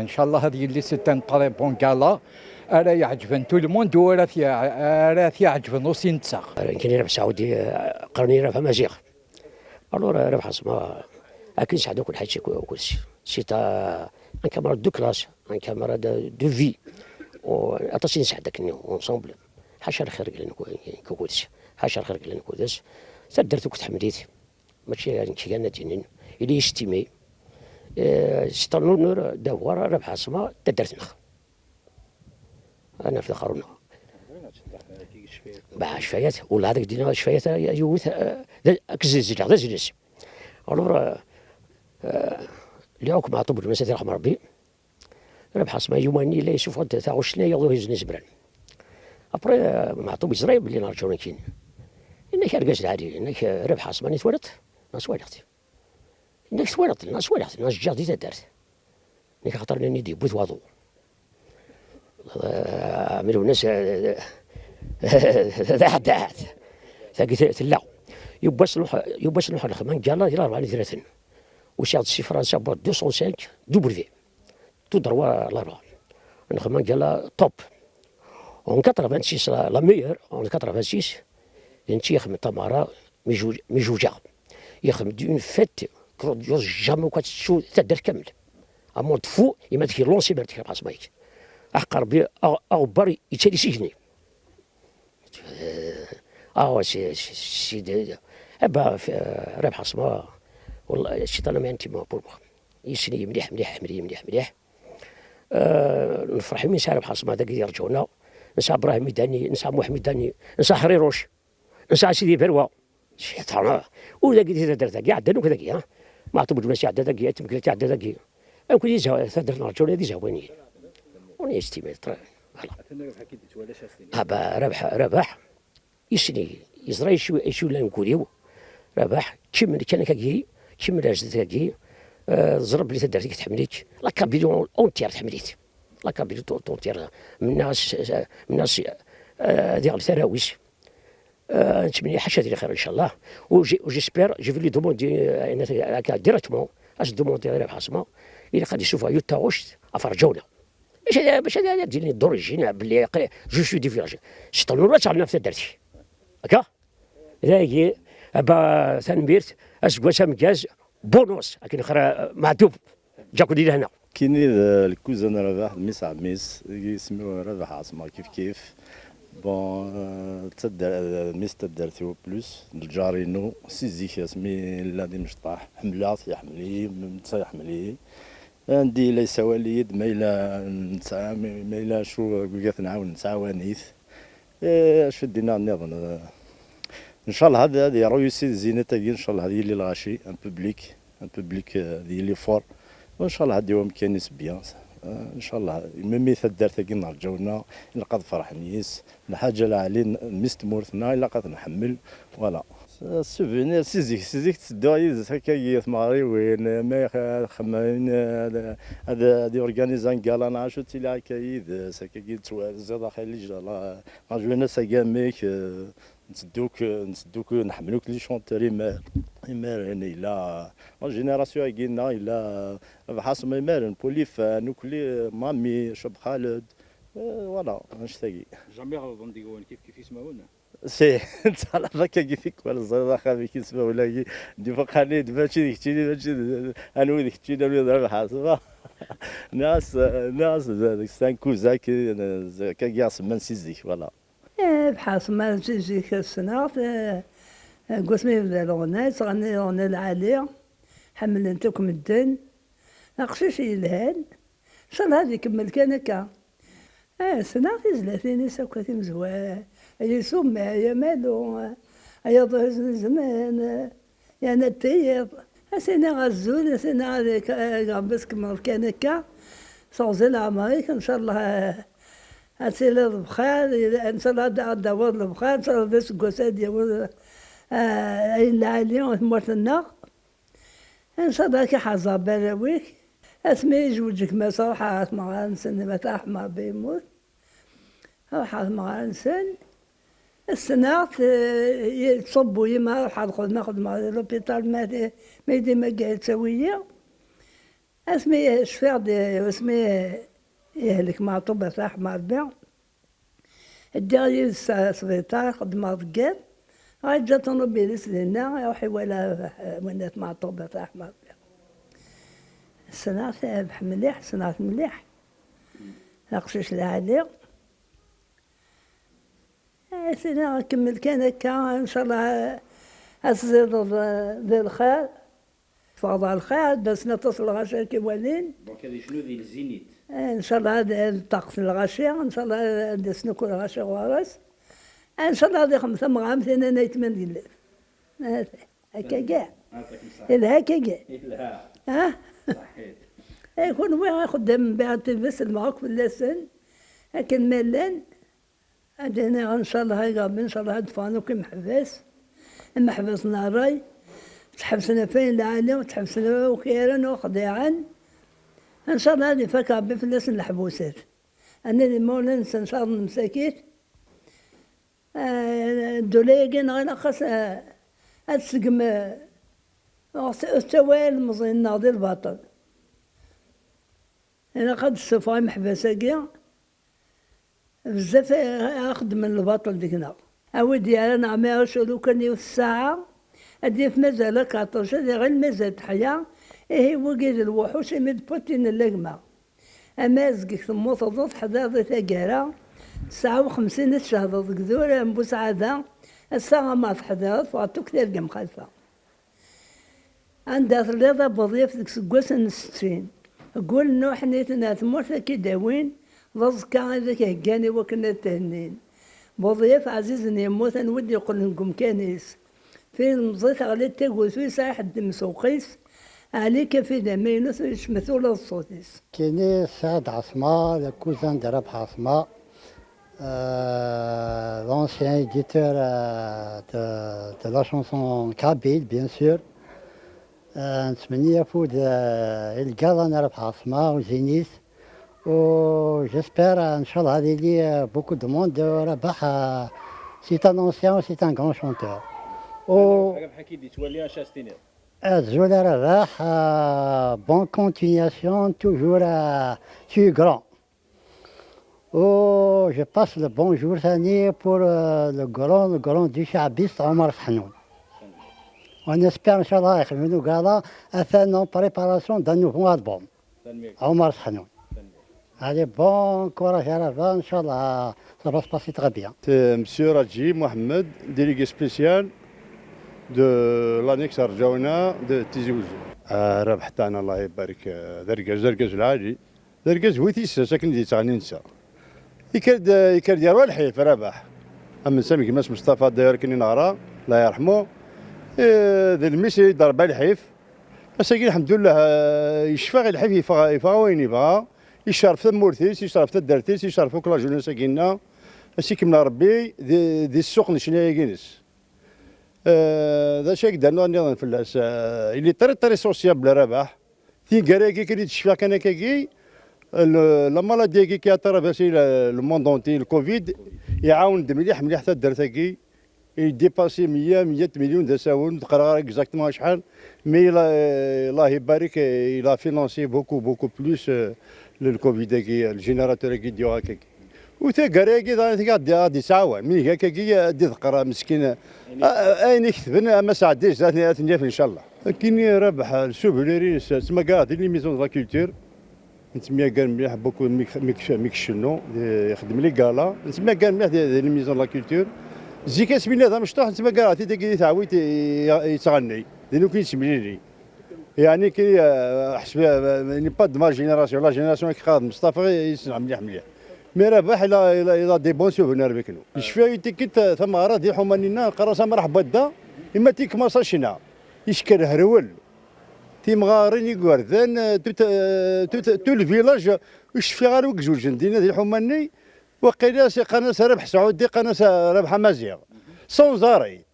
Ncallah ad yili c'est un très bon gala. Ara iɛeǧben tout le monde u ara t-iɛeǧben aussi netta. Nekkini Rabeḥ Saɛudi, qqaren-iyi Rabeḥ Amaziɣ. Alors Rabeḥ Ɛaṣma, akken sɛedda akk lḥaǧ akked-s. C'est un camarade de classe, un camarade de vie. Aṭas i nesɛedda akken ensemble. Ḥaca lxir glan akked-s. Ḥaca lxir glan akked-s. Taddart akk tḥemmel-it. Mačči nekk kan ad d-inin. Il est estimé. C'est un honneur d'avoir Rabeḥ Ɛaṣma taddart-nneɣ. Ad naf daxer-nneɣ. Bah, cfayat, ula d ak-d-iniɣ cfayat, yiwet, eh, d, ak-zzelzileɣ, d azles. Alors, eh, eh, lliɣ akk Meɛṭub Lwennas, ad t-yerḥem Rebbi. Rabeḥ Ɛaṣma, yuman-nni yella yessufeɣ-d taɣect-nni, yaḍ ur yezn izemran. Après, eh, Meɛṭub yeẓra belli nerǧu nekkini. Yenna-k argaz lɛali, yenna-k, eh, Rabeḥ Ɛaṣma, i twalaḍ? Neɣ twalaḍ-t? Yenna-k twalaḍ-t, neɣ twalaḍ-t, neɣ jeǧǧaɣ di taddart. Nek axaṭer nnan-iyi-d yewwi-t waḍu. Ɛemmi Lwennas, eh, d aḥeddaɛed. Tagi te-, tella. Yiwwas nruḥ, yiwwas nruḥ nexdem un gala di Larebɛa n Itraten. Usiɣ-d si Fransa, boîte deux cent cinq W. Tout droit Larebɛa. Nexdem un gala top. En quatre-vingt-six, la, la meilleure, en quatre-vingt-six, d nekk i ixedmen tameɣra mi juj-, mi juǧeɣ. Yexdem-d une fête, grandiose, jamais quoi, tettu taddart kamel. Amont fu, ima deg lancé ber tekra xas mayk. Aḥeqq Rebbi, aɣ-, aɣebbar yettali s igenni. Ah, c'est, c'est, c'est de, eh ben, f-, euh, Rabeḥ Asma, والله, c'est un ami intime pour moi. Yessen-iyi mliḥ, mliḥ, mliḥ, mliḥ, mliḥ. Euh, nefreḥ imi nesɛa Rabeḥ Asma dagi yerǧuna. Nesɛa Brahim Idani, nesɛa Muḥemmed Dani, nesɛa Ḥriruc. Nesɛa Sidi Berwa. Cciṭan, ah. Ur dagi di taddart-agi, ɛeddan akk dagi, ha. Maɛṭub Lwennas iɛedda dagi, Ayt Meklet iɛedda dagi. Akk di za-, taddart n Rǧawna d izawaniyen. On est estimé, très, voilà. Atan Rabeḥ ad k-id-yettwali ass-a s-tini. Ah, bah, Rabeḥ, Rabeḥ. Yessen-iyi, yeẓra acu, acu yellan deg wul-iw. Rabeḥ, kemmel kan akkagi, kemmel ar zdat-agi. Euh, ẓer belli taddart-ik tḥemmel-ik. La Kabylie entière tḥemmel-it. La Kabylie tout entière. Mennaɣ-as, mennaɣ-as, euh, ad iɣleb arraw-is. Euh, nettmenni ḥaca di lxir, inchallah. U j-, u j'espère, je vais lui demander, euh, akka directement, ad s-demander i Rabeḥ Asma, ilaq ad yessufeɣ yiwet taɣect ɣef Rǧawna. Mačči ad, mačči ad, ad d-yini d'origine, belli aql-, je suis du village. Cciṭan ur ad teɣlin ɣef taddart-ik. Akka? Dagi, aba, tanemmirt, aseggas ameggaz, bonus, akken xra, meɛdub. Ǧakun di lehna. Kini d lkuza n Rabaḥ, d mmi-s n ɛemmi-s, deg isem-iw Rabaḥ Ɛaṣma kif kif. Bon, euh, d tadda-, d mmi-s n taddart-iw plus, d lǧar-inu, si zik asmi yella d imecṭaḥ, ḥemmleɣ-t, iḥemmel-iyi, netta iḥemmel-iyi. Anda yella yessawal-iyi-d, ma yella nesɛa, ma yella acu deg ad t-nɛawen, nettɛawan-it. Eh, acu d-inna nniḍen? Eh, ncallah ad, ad yeṛuy si zzina-agi, ncallah ad yili lɣaci, un public, un public, eh, ad yili fort. Ncallah ad d-yawi amkan-is bien. Eh, ncallah, imi taddart-agi n Rǧawna, ilaq ad ferḥen yis. Lḥaǧa lɛali n, mmi-s n tmurt-nneɣ, ilaq ad t-nḥemmel. Voilà. Souvenir, si zik, si zik ttedduɣ yid-s akkagi i tmeɣriwin, ma ad xemmen, ad, ad, ad yorganiz un gala neɣ acu, ttiliɣ akka yid-s, akkagi ttwarziḍ axali, ɣer jwin asagam-ik, eh, netteddu-k, netteddu-k, nḥemmel akk les chanteurs imar-, imaren, yella la génération-agi-nneɣ, yella Rabaḥ Ɛaṣma imaren, Polifan, ukli, Mami, Cab Xaled, eh, voilà, annect-agi. Jamais ɣelḍen deg-wen kif kif ismawen? Si, nettɛelleq akkagi tikwal, ẓriḍ axxam-ik ismawlagi, d-ifeqqɛen-d, mačči d keččini, mačči d, anwi d keččini, anwi d Rabaḥ Ɛaṣma. Nniɣ-as, nniɣ-as, d, d, c'est un cousin, akkagi aɣ-semman si zik, voilà. Eh, Rabaḥ Ɛaṣma si zik ssneɣ-t, eh, deg wasmi yebda leɣna, yettɣenni leɣna lɛali, ḥemmlen-t akk medden. D aqcic yelhan. Ncallah ad ikemmel kan akka. Eh, ssneɣ tizlatin-is akk a timezwa, ay Isumma, ay Amalu, ay Aḍu Hezzen Zzman, ay Anat Tiyiḍ. A s-iniɣ azul, a s-iniɣ ad ik-, eh, Rebbi tkemmleḍ kan akka. Teɣzi leɛmer-ik, ncallah, eh, ad tiliḍ bxir, ncallah ad, ad d-tawiḍ lebxir, ncallah d aseggas ad d-yawiḍ, eh, ayen lɛali i tmurt-nneɣ. Ncallah ad k-iḥrez Rebbi arraw-ik. Asmi yezweǧ gma-s, ruḥeɣ ɣer tmeɣra-nsen, ma taḥma Rebbi yemmut. Ruḥeɣ ɣer tmeɣra-nsen. Ssneɣ-t, eh, yettṣubbu yima, ruḥeɣ lxedma, xedmeɣ di l'hôpital, ma di, ma di ma yettawi-yi. Asmi cfiɣ-d, asmi yehlek Meɛṭub, ad t-yeṛḥem Rebbi. Ddiɣ yid-s ɣer sbiṭar, xeddmeɣ deg yiḍ. Ɣa yeǧǧa ṭunubil-is dinna, iruḥ iwala, eh, winna-t Meɛṭub, ad t-yeṛḥem Rebbi. Ssneɣ-t, eh, mliḥ, ssneɣ-t mliḥ. D aqcic lɛali. Eh, ssneɣ, kemmel kan akka, ncallah, eh, ad tẓideḍ, eh, di lxir. Teffɣeḍ ɣer lxir, ad d-asen aṭas n lɣaci ara k-iwalin. Donc ad yecnu di lzinit. Eh, ncallah ad, ad ṭṭaqet lɣaci, ncallah ad d-asen akk lɣaci ɣur-s. Eh, ncallah ad ixdem tameɣra am tin n aytma n yellan. Eh, akkagi. Yelha akkagi. Yelha. Ah? Ṣaḥit. Eh, kunwi ixeddam mbiɛd tidet, lmeɣ akk fell-asen. Akken ma llan. Ad iniɣ, ncallah, ay Rebbi, ncallah ad d-ffɣen akk imeḥbas, imeḥbas n ṛṛay, ttḥebsen ɣef wayen lɛali, ttḥebsen ɣef ukayaren ur xdiɛen. Ncallah ad ifak Rebbi fell-asen leḥbusat. Anna d imawlan-nsen ncallah n msakit. Eh, ddula-agi neɣ ilaq-as, eh, ad tseggem, eh, ur tt-, ur tettawi ara ilemẓiyen-nneɣ di lbaṭel. Ilaq ad d-tessufeɣ imeḥbas-agi. Bezzaf i, i xeddmen lbaṭel deg-neɣ. A wi d-yerran ɛmiṛuc lukan yiwet ssaɛa, Ad yaf mazal akaṭuc, ad iɣil mazal teḥya. Ihi wigi d lwuḥuc imi d Putin n lagma. Ama azgek temmuteḍ ur teḥdiḍ i taggara, tesɛa u xemsin i tcehdeḍ deg idurar n Busɛada, ass-a ama teḥdiḍ ffɣet akk tirga mxalfa. Anda telliḍ a Buḍyaf deg iseggasen n settin, ggul n uḥniten ar tmurt ad k-id-awin, d aẓekka i d ak-heggan i wakken ad t-hennin. Buḍyaf ɛzizen yemmut anwa i d-yeqqlen deg umkan-is. Tilemẓit ɣli-d tagut ur yesɛi ḥedd imsuq-is, Ɛli Kafi d amaynut ur yecmet ula d ṣṣut-is. Kini Saɛd Ɛaṣma, le cousin de Rabeḥ Ɛaṣma, euh, l'ancien éditeur, euh, de, de la chanson kabyle, bien sûr. Euh, nettmenni afud, euh, i lgaḍa n Rabeḥ Ɛaṣma, au Zénith. U j'espère, euh, ncallah, ad yili, euh, beaucoup de monde, euh, Rabeḥ, euh, c'est un ancien, c'est un grand chanteur. U Rabeḥ, amek i d-yettwali acu as-tiniḍ? Azul a Rabeḥ, euh, bonne continuation, toujours, euh, tu es grand. Oh, je passe le bonjour ثاني pour, euh, le grand, le grand du Chaabiste, Omar Sahnoun. On espère, Inch'Allah, يخدم له قالا, atan en préparation d'un nouveau album. Omar Sahnoun. Allez, bon courage à Rabeḥ, Inch'Allah, ça va se passer très bien. C'est Monsieur Radji Mohamed, délégué spécial de l'annexe Arjaouna de Tizi Ouzou. آه، ربح تاعنا الله يبارك، آه، درجة، درجة العالي. D argaz bu tissas akken i d-yettɣenni netta. Yekker-d, yekker-d yerwa lḥif, Rabaḥ. Am netta am gma-s Mustafa, d'ailleurs, akken i neɣra, Allah yerḥmu. Eh, d lmis i d-rebba lḥif. Ass-agi, lḥemdullah, eh, yecfa i lḥif, yeffeɣ, yeffeɣ wayen yebɣa. Yecref tamurt-is, yecref taddart-is, yecref akk la jeunesse-agi-nneɣ. Ad s-ikemmel Rebbi di, di ssuq n ccna-agi-ines. Eh, d acu i d-rnuɣ nniḍen fell-as? Eh, il est très, très sociable, Rabaḥ. Tigara-agi kan i d-cfiɣ kan akkagi, le, la maladie-agi qui a traversé le, le monde entier, le covid, iɛawen-d mliḥ, mliḥ taddart-agi. Il dépassé meyya, meyya millions d asawen, ur d-qqareɣ ara exactement acḥal, mais il a, Allah يبارك, il a financé beaucoup, beaucoup plus, euh, le, le covid-agi, le générateur-agi d-yuɣ akkagi. U taggara-agi daɣen ad d-yettɛawan. Mi iga akkagi, ad d-iḍeqqer meskin. A-, a-, ayen i ketben, ama sɛeddi zdat ad ten-yaf, ncallah. Akkin Rabaḥ, le souvenir-ines, ttmagareɣ di les maisons de la culture. Nettemyagar mliḥ, beaucoup mi k-, mi k-, mi icennu, eh, ixeddem les galas. Nettemyagar mliḥ di, di les maisons de la culture. Zik asmi nella d amecṭuḥ, nettmagareɣ-t-id dagi di teɛwit i, i, yettɣenni. Di nekkni nettemlili. Yeɛni ki, eh, ḥseb, eh, il n'est pas de ma génération. La génération i yeqqar d Mustafa i, i ssneɣ mliḥ, mliḥ. Mais Rabaḥ, il a, il a, il a des bons souvenirs avec nous. Yecfa i tikkelt, eh, tameɣra di Ḥumani-nna, qqar-as amraḥ n wadda, ima tikmaṣ acna. Yeckel herwel. Timɣarin, igerdan, eh, tout, eh, tout, tout le village, ur cfiɣ ara wi ijujen dinna di Ḥumani, waqila qqaren-as Rabaḥ Saɛudi, qqaren-as Rabaḥ Amaziɣ. Sans arrêt.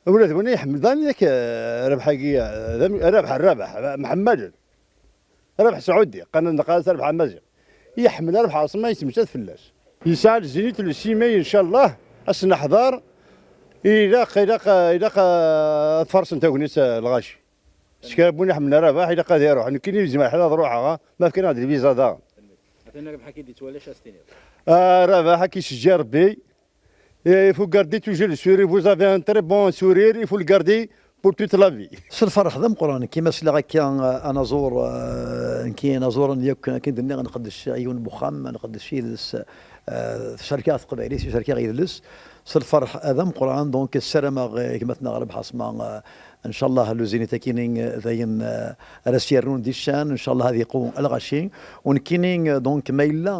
Ula d win iḥemmel, dan yak, eh, Rabaḥ-agi, eh, d am-, Rabaḥ, Rabaḥ, Mḥemmaden. Rabaḥ Saɛudi, qqaren, neqqar-as Rabaḥ Amaziɣ. Iḥemmel Rabaḥ Ɛaṣma, yettemcat fell-as. Yesɛa le Zénith le six mai, ncallah, ad s-neḥḍer. Ilaq, ilaq, ilaq, eh, ad farsen tagnit, eh, lɣaci. Skrabbun iḥemmel Rabaḥ, ilaq ad iruḥ. Nekkini yezmer lḥal ad ruḥeɣ, ah, ma fkan-aɣ-d lviza daɣen. Atan Rabaḥ ad k-id-yettwali, acu ad s-tiniḍ? Ah, Rabaḥ ad k-yesseǧǧi Rebbi. Et il faut garder toujours le sourire. Vous avez un très bon sourire, il faut le garder pour toute la vie. S lferḥ d ameqqran, kima sliɣ akka, eh, anaẓur, eh, nekki anaẓur n yakk, akken d-nniɣ, nqeddec yiwen n wexxam, nqeddec yid-s, eh, tcerkeɣ teqbaylit, cerkeɣ yidles. S lferḥ d ameqqran, donc ssarameɣ, eh, gma-tneɣ Rabaḥ Ɛaṣma, eh, Ncallah le Zénith akini, eh, d ayen, eh, ara s-yerrun di ccan, ncallah ad iqu lɣaci. U nekkini, eh, donc, ma yella,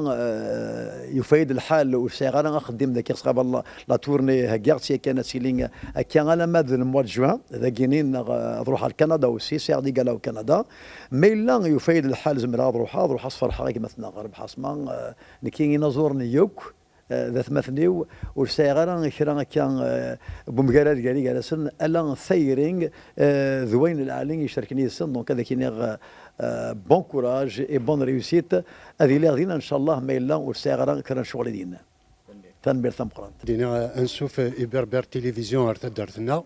eh, yufa-yi-d lḥal ur sɛiɣ ara axeddim dagi, ɣas qabel la, la tournée, heggaɣ-tt yakan ad tili, eh, akka alamma d le mois de juin, dagini neɣ, eh, ad ruḥeɣ ar Kanada aussi, sɛiɣ des galas au Canada. Ma yella yufa-yi-d lḥal zemreɣ ad ruḥeɣ, ad ruḥeɣ ad sferḥeɣ gma-tneɣ Rabaḥ Ɛaṣma, eh, nekki inaẓuren yakk, eh, d atmaten-iw, ur sɛiɣ ara kra akka, eh, n wemgarad gar-i gar-asen, ala tayri, eh, d wayen lɛali icerken yid-sen. Donc, ad ak-iniɣ, eh, bon courage et bonne réussite. Ad iliɣ dinna, ncallah, ma yella ur sɛiɣ ara kra n ccɣel i dinna. Tanemmirt tameqqrant. Dina ansuf i Berber Télévision ar taddart-nneɣ.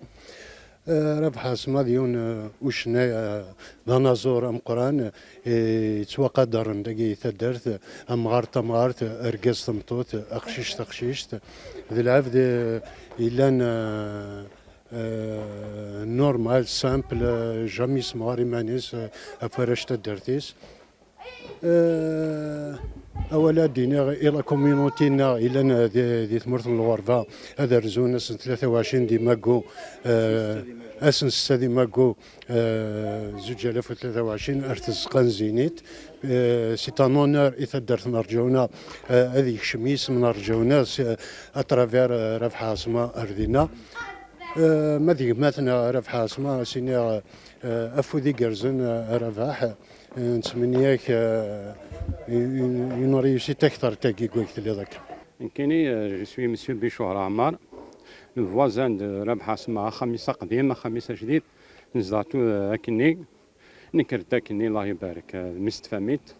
Eh, Rabaḥ Ɛaṣma d yiwen, eh, ucennay, eh, d anaẓur ameqqran, eh, yettwaqadren dagi taddart, amɣar tamɣart, argaz tameṭṭut, aqcic taqcict. D lɛebd, eh, yellan, eh, Euh, normal, simple, euh, jamais yessemɣar iman-is, euh, ɣef warrac taddart-is. Euh, awal ad d-iniɣ i la communauté-nneɣ yellan, euh, di, di tmurt n lɣerba, ad rzun ass n tlata u ɛecrin di Maggu, euh, ass n ssetta di Maggu, euh, zuǧ alaf u tlata u ɛecrin, ar tzeqqa n Zinit. Euh, c'est un honneur i taddart n Rǧawna, euh, ad yekcem yisem n Rǧawna s-, à travers, euh, Rabeḥ Ɛaṣma ar dinna. Euh, ma d gma-tneɣ Rabeḥ Ɛaṣma, ad s-iniɣ, euh, afud igerrzen, euh, a Rabeḥ. Euh, nettmenni-ak, euh, une, une réussite akter n tagi deg wayeg telliḍ akka. Nekkini, euh, je suis monsieur Bichouhra Amar, le voisin de Rabeḥ Ɛaṣma, axxam-is aqdim, axxam-is ajdid, nezdeɣ tu-, euh, akkenni. Nekker-d akkenni, Allah ibarek, euh, d mmi-s n tfamilt,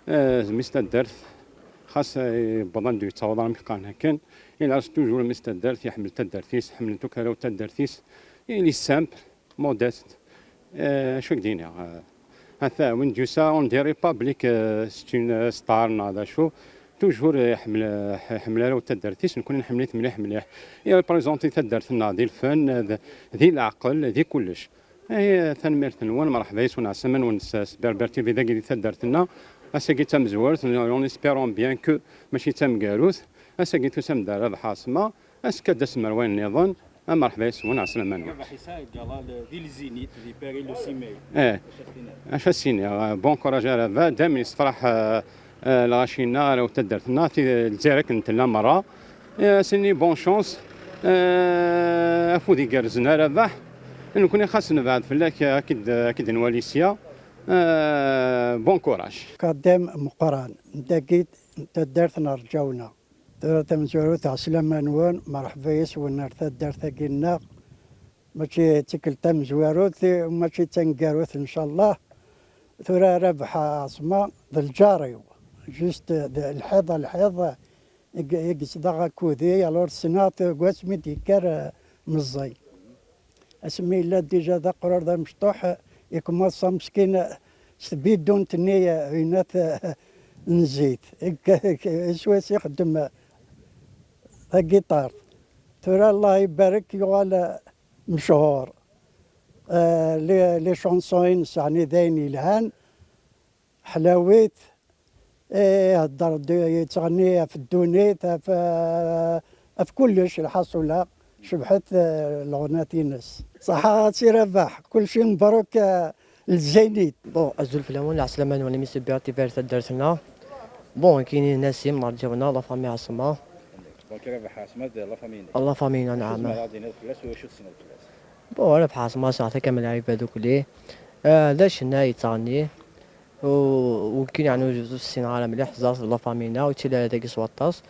euh, d mmi-s n taddart, xas, euh, yewweḍ anda ur yettaweḍ ara mi qqaren akken, il reste toujours mmi-s n taddart, iḥemmel taddart-is, ḥemmlen-t akk arraw n taddart-is, il est simple, modeste. Euh, acu i k-d-iniɣ, euh, ata, win d-yusa, on dirait pas belli, euh, c'est une, euh, star neɣ d acu, toujours, euh, iḥemmel, euh, iḥemmel arraw n taddart-is, nekkni nḥemmel-it mliḥ mliḥ. I représente taddart-nneɣ di lfen, euh, d, di leɛqel, di kullec. Eh, tanemmirt-nwen, mṛeḥba yes-wen, ɛeslama-nwen s, s Berber T V dagi di taddart-nneɣ. Ass-agi d tamezwarut, en espérant bien que mačči d tameggarut. Ass-agi tusam-d ar Rabeḥ Ɛaṣma, azekka ad d-tasem ar wayen nniḍen. A mṛeḥba yes-wen, ɛeslama-nwen. Rabeḥ yesɛa gala le, di Lzinit, di Paris, le six mai. Eh, acu ad s-iniɣ, eh, bon courage a Rabeḥ, dayem yessefṛaḥ, eh, eh, lɣaci-nneɣ, arraw n taddart-nneɣ, ti-, Lezzayer akken tella meṛṛa. Eh, ad s-nini bonne chance. Eh, afud igerrzen a Rabeḥ. Nekkni xas nebɛed fell-ak, eh, ad k-id-, ad k-id-nwali sya. Eh, bon courage. Kadem meqqran, dagi n taddart n Rǧawna. Tura tamezwarut, ɛeslama-nwen, mṛeḥba yes-wen ar taddart-agi-nneɣ. Mačči d tikkelt tamezwarut, mačči d taneggarut, ncallah. Tura Rabeḥ Ɛaṣma d lǧar-iw. Juste d lḥiḍ, lḥiḍ, i g-, i yezdeɣ akked-i, alors ssneɣ-t deg wasmi d-yekker, eh, meẓẓi. Asmi yella déjà d aqrur d amecṭuḥ, yekmeḍ sa meskin, eh, s tbidunt-nni, eh, inat, eh, n zzit. Swayes ixeddem, eh, tagiṭart. Tura Allah ibarek, yuɣal, eh, mechuṛ. Eh, les, les chansons-ines, ɛni d ayen yelhan, ḥlawit, eh, ihedder-d, yettɣenni ɣef ddunit, ɣef, eh, ɣef kullec, lḥaṣula, cebḥet, eh, leɣnat-ines. Ṣaḥa a Si Rabeḥ, kulci mebruk, eh, Lezzayer. Bon, azul fell-awen, lɛeslama-nwen, imi s-, Berber T V ar taddart-nneɣ. Bon, nekkini Nasim, n Rǧawna, la famille Ɛaṣma. Donc, Rabeḥ Ɛaṣma d la famille-inek. La famille-ina, naɛam. Tzemreḍ ad d-tiniḍ fell-as wacu tessneḍ fell-as? Bon, Rabeḥ Ɛaṣma, sɛiɣ-t akka am lɛibad ukli. Ah, d acenna yettɣenni. U, u nekkini, yeɛni, ur, ur ssineɣ ara mliḥ, ẓer-t d la famille-ina, ur yettili ara dagi s waṭas.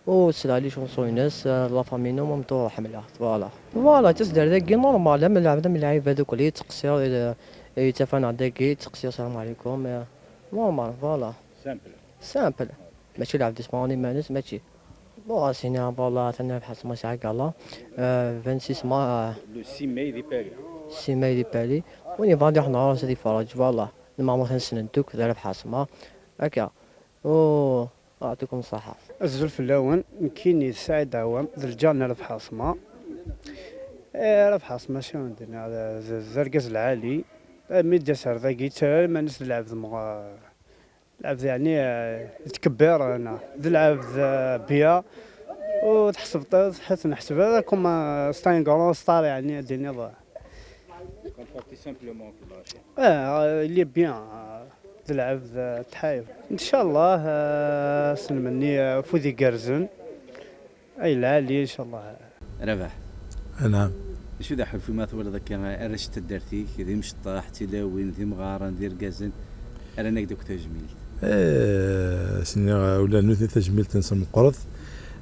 U ssneɣ les chansons-ines, ah, la famille-ina, même tout, ḥemmleɣ-t, voilà. Voilà, ttasedar dagi normal, am lɛebd, am lɛibad ukli, yettqeṣṣir, eh, yettaf-aneɣ dagi, yettqeṣṣir, salam ɛlikum, eh, normal, voilà. Simple. Simple. Mačči lɛebd yesmeɣren iman-is, mačči. Bon, a s-iniɣ, voilà, atan Rabeḥ Ɛaṣma yesɛa gala. Euh, vingt-six ma-, euh, Le six mai di Paris. Six mai di Paris. Win yebɣan ad iruḥ ɣur-s ad iferreǧ, voilà. Lmeɛmur-ten ssnen-t akk, d Rabeḥ Ɛaṣma. Akka. U, yeɛṭikum ṣṣeḥḥa. Azul fell-awen, nekkini d Saɛid Ɛwam, d lǧar n Rabeḥ Ɛaṣma. Eh, Rabeḥ Ɛaṣma, acu ara d-iniɣ, d, d, d argaz lɛali. Mi d-yas ar dagi, yettarra iman-is d lɛebd meɣ-, Lɛebd, yeɛni, eh, yettkebbir, eh, neɣ d lɛebd, eh, bien, ur tḥesbeḍ, ur tḥesbeḍ ara comme, eh, c'est un grand star, yeɛni, ad d-tiniḍ. Comme ça, tout simplement, que lâcher. Eh, il est bien, eh, d lɛebd, eh, tḥayef. Ncallah, eh, s lmenni, eh, afud igerrzen. Ay lɛali, ncallah. Rabeḥ. Anɛam. D acu d aḥulfu ma twalaḍ akka arrac n taddart-ik, d imecṭaḥ, d tilawin, d imɣaren, d irgazen, rran-ak-d akk tajmilt? Eh, s-nniɣ, ula d nutni tajmilt-nsen meqqret.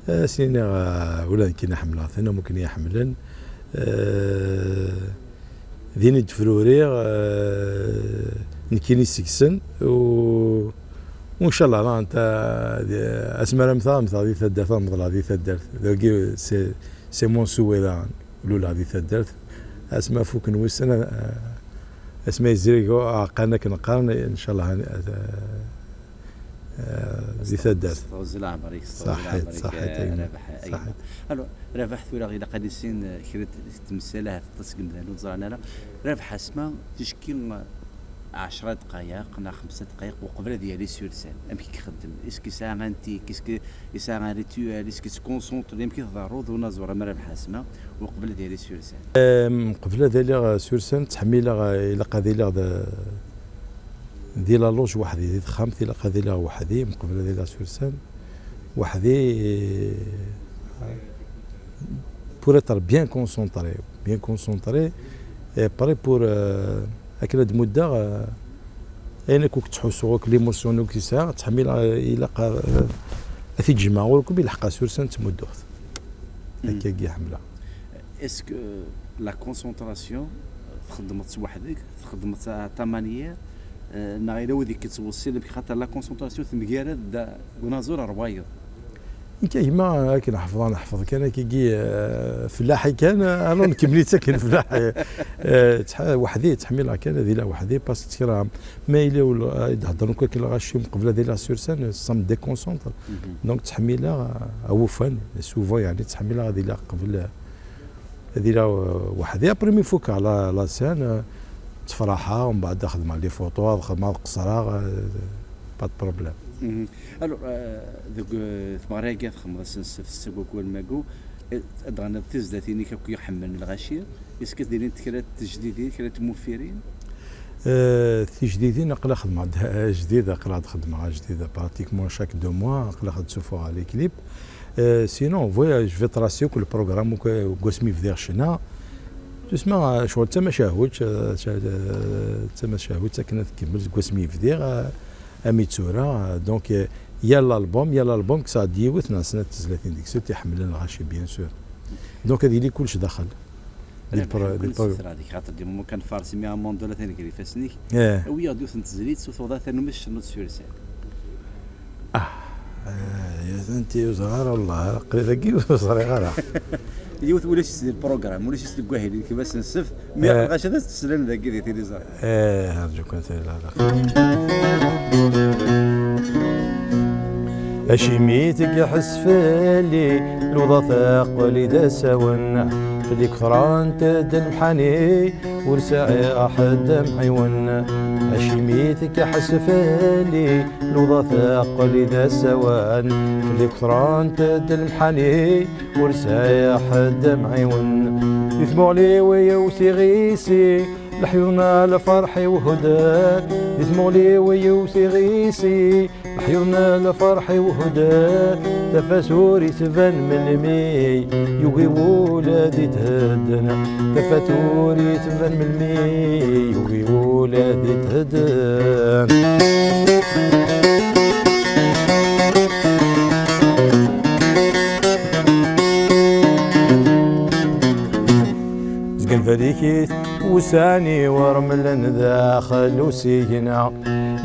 Eh, s-nniɣ, eh, ula d nekkini ḥemmleɣ-ten, am wakken i yi-ḥemmlen. Eh, Din i d-fruriɣ, eh, nekkini seg-sen, u, u ncallah, la, anta, di, asmi ara mmteɣ, ad mmteɣ di taddart, ad meḍleɣ di taddart. Dagi, c'est, c'est mon souhait, la, luleɣ di taddart. Asmi ara fuken wussan, eh, asmi ara yezri aɛeqqa-nni akken qqaren, ncallah, ad, eh, di taddart. S teɣzi leɛmer-ik, s teɣzi leɛmer-ik, eh, a gma. Rabaḥ, a gma. Alors, Rabaḥ, tura ilaq ad nissin, eh, kra n temsal ahat aṭas n yimdanen ur ẓran ara. Rabaḥ Asma, ticki, eh, ɛecra dqayeq neɣ xemsa dqayeq uqbel ad yali sur scène. Amek i ixeddem? Est-ce que yesɛa un tic? Est-ce que yesɛa un rituel? Est-ce que yettconcentre? Amek i tḍerruḍ unaẓur am Rabaḥ Asma uqbel ad yali sur scène? Em, qbel ad iliɣ sur scène, ttḥemmileɣ, eh, ilaq ad iliɣ d, di la loge weḥd-i, di texxamt, ilaq ad iliɣ weḥd-i, mqbel ad iliɣ sur scène, weḥd-i, eh, pour être bien concentré, bien concentré, et prêt pour, euh, akken ad muddeɣ, euh, ayen akk ttḥussuɣ, akk l'émotion akk yesɛa, ttḥemmileɣ, eh, ilaq, eh, ad t-id-jemɛeɣ ur kum ilḥeq sur scène ttmudduɣ-t. Akkagi ḥemmleɣ. Est-ce que la concentration, txeddmeḍ-tt weḥd-k, txeddmeḍ-tt à ta manière, eh, neɣ yella wid i k-yettweṣṣin, amek, xaṭer la concentration temgarad deg unaẓur ar wayeḍ? Nekk a gma akken ḥefḍeɣ, neḥfeḍ kan akkagi, eh, fellaḥi kan, eh, alors nkemmel-itt akken fellaḥi. Eh, ttḥ-, weḥd-i, ttḥemmileɣ kan ad iliɣ weḥd-i, parce que ttkireɣ ma yella ul-, eh, i d-heddren akk akken lɣaci mqebl ad iliɣ sur scène, ça me déconcentre. Donc ttḥemmileɣ, eh, awufan, souvent, yeɛni ttḥemmileɣ ad iliɣ qbel, eh, ad iliɣ, eh, weḥd-i. Après mi fukeɣ la, la scène, eh, ttefraḥeɣ, mbeɛd ad xedmeɣ les photos, ad xedmeɣ, ad qeṣṣreɣ, eh, pas de problème. Alors, eh, deg, eh, tmeɣra-agi txedmeḍ ass n ssebt s Agogo Almago, eh, ad ɣnad tizlatin-ik akk i ḥemmlen lɣaci, est-ce que ad ilint kra n tejdidin, kra n tmufirin? Eh, tijdidin, aql-aɣ xedmeɣ-d ajdid, aql-aɣ xedmeɣ ajdid pratiquement chaque deux mois, aql-aɣ ad d-ssuffɣeɣ les clips. Eh, sinon, voilà, je vais tracer akk le programme akk, deg wasmi bdiɣ ccna. Tusma, eh, ccɣel d tamacahut, eh, d tamacahut akken ad tkemmel deg wasmi bdiɣ, eh, ami d tura, eh, donc, eh, yal album, yal album kkseɣ-d yiwet neɣ snat tezlatin deg-s, i ḥemmlen lɣaci, bien sûr. Donc, ad yili kullec daxel. Di lpro-, di lpro-, xaṭer di moment kan farsi mi amandol atan gar ifassen-ik, awi-yaɣ-d yiwet n tezlit, sutuɣ-d atan umi tcennuḍ sur scène. Ah, eh, tanti ur ẓriɣ ara, wallah, aql-i dagi ur ẓriɣ ara. Yiwet ulac-itt di lprogram, ulac-itt deg wahil, deg wass n ssebt, mi lɣaci ad as-teslan dagi di tiliẓri. Eh, rǧu kan tili la. Acimi tgeḥ s fell-i, luḍa teqqel-i d asawen, fell-i kefrant-d lemḥani, ur sɛiɣ ḥedd amɛiwen. Acimi tgeḥ s fell-i, luḍa teqqel-i d asawen, fell-i kefrant-d lemḥani, ur sɛiɣ ḥedd amɛiwen. Di tmuɣli-w yiwet iɣisi, leḥyuḍ n lferḥ-iw hudden. Di tmuɣli-w yiwet iɣisi, leḥyuḍ n lferḥ-iw hudden. Tafat ur itban melmi, yugi wul ad ithedden. Tafat ur itban melmi, yugi wul ad ithedden. Zgan berrikit wussan-iw remlen daxel usigna,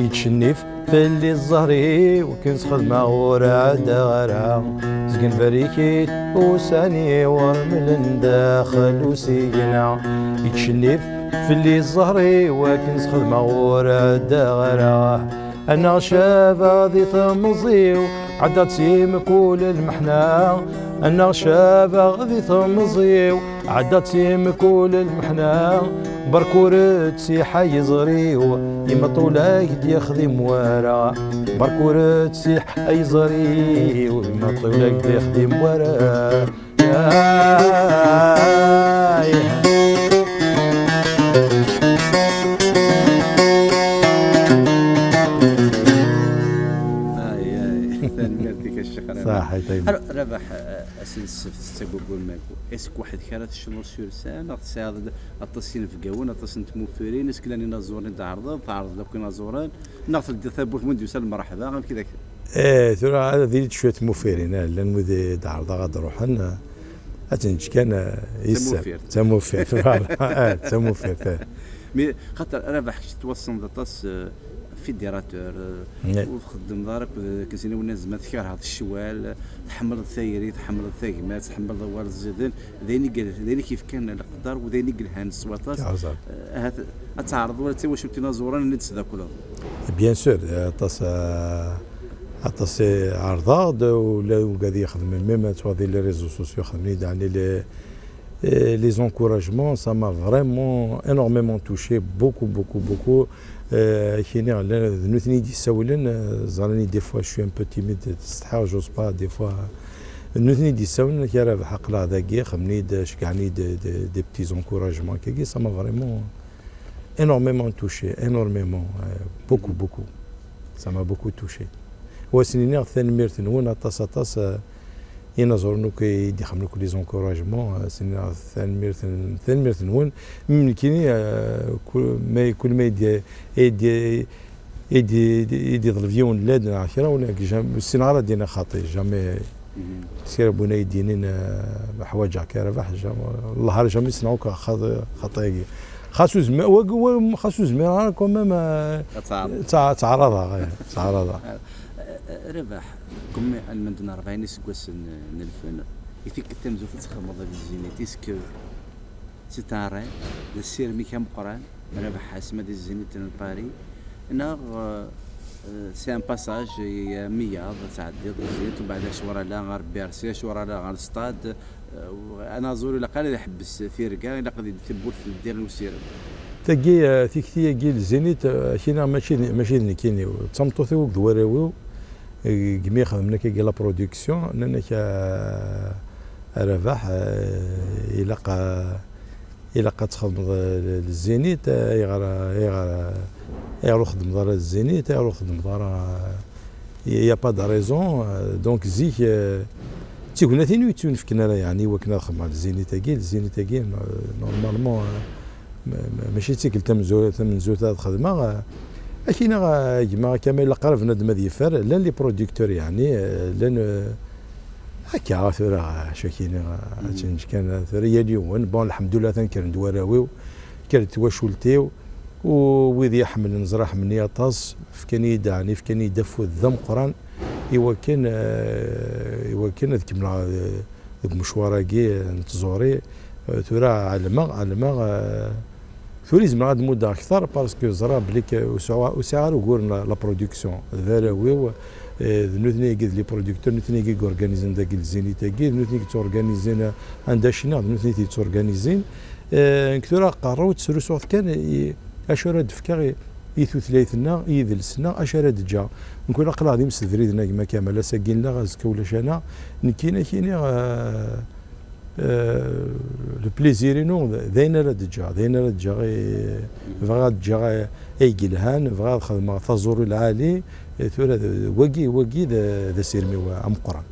yettcennif fell-i zzher-iw akken sxedmeɣ ur ɛeddaɣ ara. Zgan berrikit wussan-iw remlen daxel usigna, yettcennif fell-i zzher-iw akken sxedmeɣ ur ɛeddaɣ ara. Annaɣ cabeɣ di temẓi-w, ɛeddaɣ-d si mkul lmeḥna. Annaɣ cabeɣ di temẓi-w, ɛeddaɣ-d si mkul lmeḥna. Berk ur tsiḥ ay iẓri-w, imeṭṭul ak d-yexdim wara. Berk ur tsiḥ ay iẓri-w, imeṭṭul ak d-yexdim wara. Ay. Ay, ay. Tanemmirt-ik a Ccix Rabaḥ. Ṣaḥit, ay. Alors, Rabaḥ, eh, ass n ssebt, s Agogo Almago, est-ce que weḥd-k ara tecnuḍ sur scène, neɣ tesɛiḍ aṭas n yinebgawen, aṭas n tmufirin, est-ce que llan inaẓuren i d-tɛerḍeḍ, tɛerḍeḍ akk inaẓuren, neɣ teldiḍ tawwurt win d-yusan lmerḥba, amek i d ak-, Eh, tura ad d-ilint cwiṭ tmufirin, eh, llan wid i d-ɛerḍeɣ ad d-ruḥen, eh, ad ten-neǧǧ kan, eh, yis-sen. D tamufirt. D tamufirt, voilà. Eh, d tamufirt, eh. Mais xaṭer Rabaḥ, kečč tettwassneḍ aṭas, eh, fédérateur, eh, ur txeddmeḍ ara akked, eh, akken s-nniɣ, win azman, tkerheḍ ccwal, tḥemmleḍ tayri, tḥemmleḍ tagmat, tḥemmleḍ awal ẓiden, d ayen i yel-, d ayen i k-yefkan leqder, u d ayen i yelhan s waṭas. Eh, ahat ad teɛreḍ wala d tawacult inaẓuren ad ttdakleḍ. Bien sûr, eh, aṭas, eh, Aṭas i ɛerḍeɣ-d, ula ugad yexdem même, tu vois, di les réseaux sociaux, xedmen-iyi-d, ɛni, les, eh, les encouragements, ça m'a vraiment énormément touché, beaucoup, beaucoup, beaucoup. Eh, kini, la, d nutni i d-yessawlen, eh, ẓran-iyi, des fois, je suis un peu timide, ttsetḥiɣ, j'ose pas, des fois. D nutni i d-yessawlen, ak, a Rabaḥ, aql-aɣ dagi, xedmen-iyi-d, ceggɛen-iyi-d, des, des petits encouragements, kagi, ça m'a vraiment énormément touché, énormément, eh, beaucoup, beaucoup. Ça m'a beaucoup touché. Wa sen-iniɣ tanemmirt-nwen aṭas, aṭas, eh, inaẓuren akk i d-ixemmen akk les encouragements, eh, sen-iniɣ tanemmirt, tanemmirt-nwen. Même nekkini, eh, kul ma, kul ma i d-, i d-, i d-, i d-, i d-iḍleb yiwen n lad neɣ kra, ur neɣ jam-, ur ssineɣ ara ad d-iniɣ xaṭi, jamais. Kra n win ay d-yinin, eh, ḥwaǧeɣ-k a Rabaḥ, jam-, Allah ara jamais ssneɣ akk xaṭ-, xaṭi-agi. Xas ur zmi-, wa, wa, xas ur zmireɣ ara quand même, eh, Ad teɛreḍ. tta-, ttaɛraḍeɣ, eh, ttaɛraḍeɣ. Eh, eh, Rabaḥ, comme almend n rebɛin iseggasen n lfen, i tikkelt tamezwarut ad txedmeḍ di Zénith, est-ce que c'est un rêve, d asirem-ik ameqqran, Rabaḥ Ḥasma di Zénith n Paris, neɣ, eh, c'est un passage, i, eh, miyaḍ, ad tɛeddiḍ di Zénith, umbeɛd acu ara la ɣer Bercy, acu ara la ɣer stade, eh, anaẓur ilaq ara ad iḥebbes tirga, ilaq ad tewwurt teddi i usirem. Tagi, eh, tikti-agi n Zénith, eh, kina mačči d, mačči d nekkini, d tameṭṭut-iw akked warraw-iw, eh, deg mi xedmen akkagi la production, nnan-ak, eh, a Rabaḥ, eh, ilaq, eh, ilaq ad txedmeḍ, eh, le Zénith, eh, ayɣer, ayɣer, ayɣer ur xeddmeḍ ara le Zénith, ayɣer ur xeddmeḍ ara, eh, il y a pas de raison, eh, donc zik, eh, d tignatin ur yettunefken ara, yeɛni, i wakken ad xedmeɣ le Zénith-agi, le Zénith-agi, eh, normalement, eh, ma-, ma-, mačči d tikkelt tamenzut-, tamenzut ad xedmeɣ, eh, ad k-iniɣ, eh, gma Kamal, la qrib bnadem ad yeffer, llan les producteurs, yeɛni, eh, llan, eh, Akka, tura, acu akka-nni, ad tenǧ kan, tura, yal yiwen. Bon, lḥemdullah, atan kkren-d warraw-iw, kkren-d twacult-iw, u wid i ḥemmlen, ẓra ḥemmlen-iyi aṭas, fkan-iyi-d, ɛni, fkan-iyi-d afud d ameqqran, i wakken, eh, i wakken ad kemmleɣ, eh, deg umecwar-agi, eh, n tẓuri. Eh, tura, ɛelmeɣ, ɛelmeɣ, eh, Tura i zemreɣ ad muddeɣ akteṛ, parce que ẓriɣ belli k-, ur sɛuɣ, ur sɛiɣ ara ugur n la, la production. D arraw-iw, eh, d nutni i d les producteurs, nutni i yorganizin dagi le Zénith-agi, d nutni i yetturganizin anda cniɣ, d nutni i t-yetturganizin. Eh, nekk tura qqareɣ, ttrusuɣ-t kan, i, acu ara d-fkeɣ i, i tutlayt-nneɣ, i yidles-nneɣ, acu ara d-ǧǧeɣ. Nekk ur aql-aɣ d imsedbriden a gma Kamal, ass-agi nella, azekka ulac-aneɣ. Nekkini ad k-iniɣ, eh, Eh, le plaisir-inu d, d ayen ara d-ǧǧeɣ, d ayen ara d-ǧǧeɣ i, bɣiɣ ad ǧǧeɣ ay, ay yelhan, bɣiɣ ad xedmeɣ taẓuri lɛali, eh, tura d, wagi, wagi d, d asirem-iw ameqqran.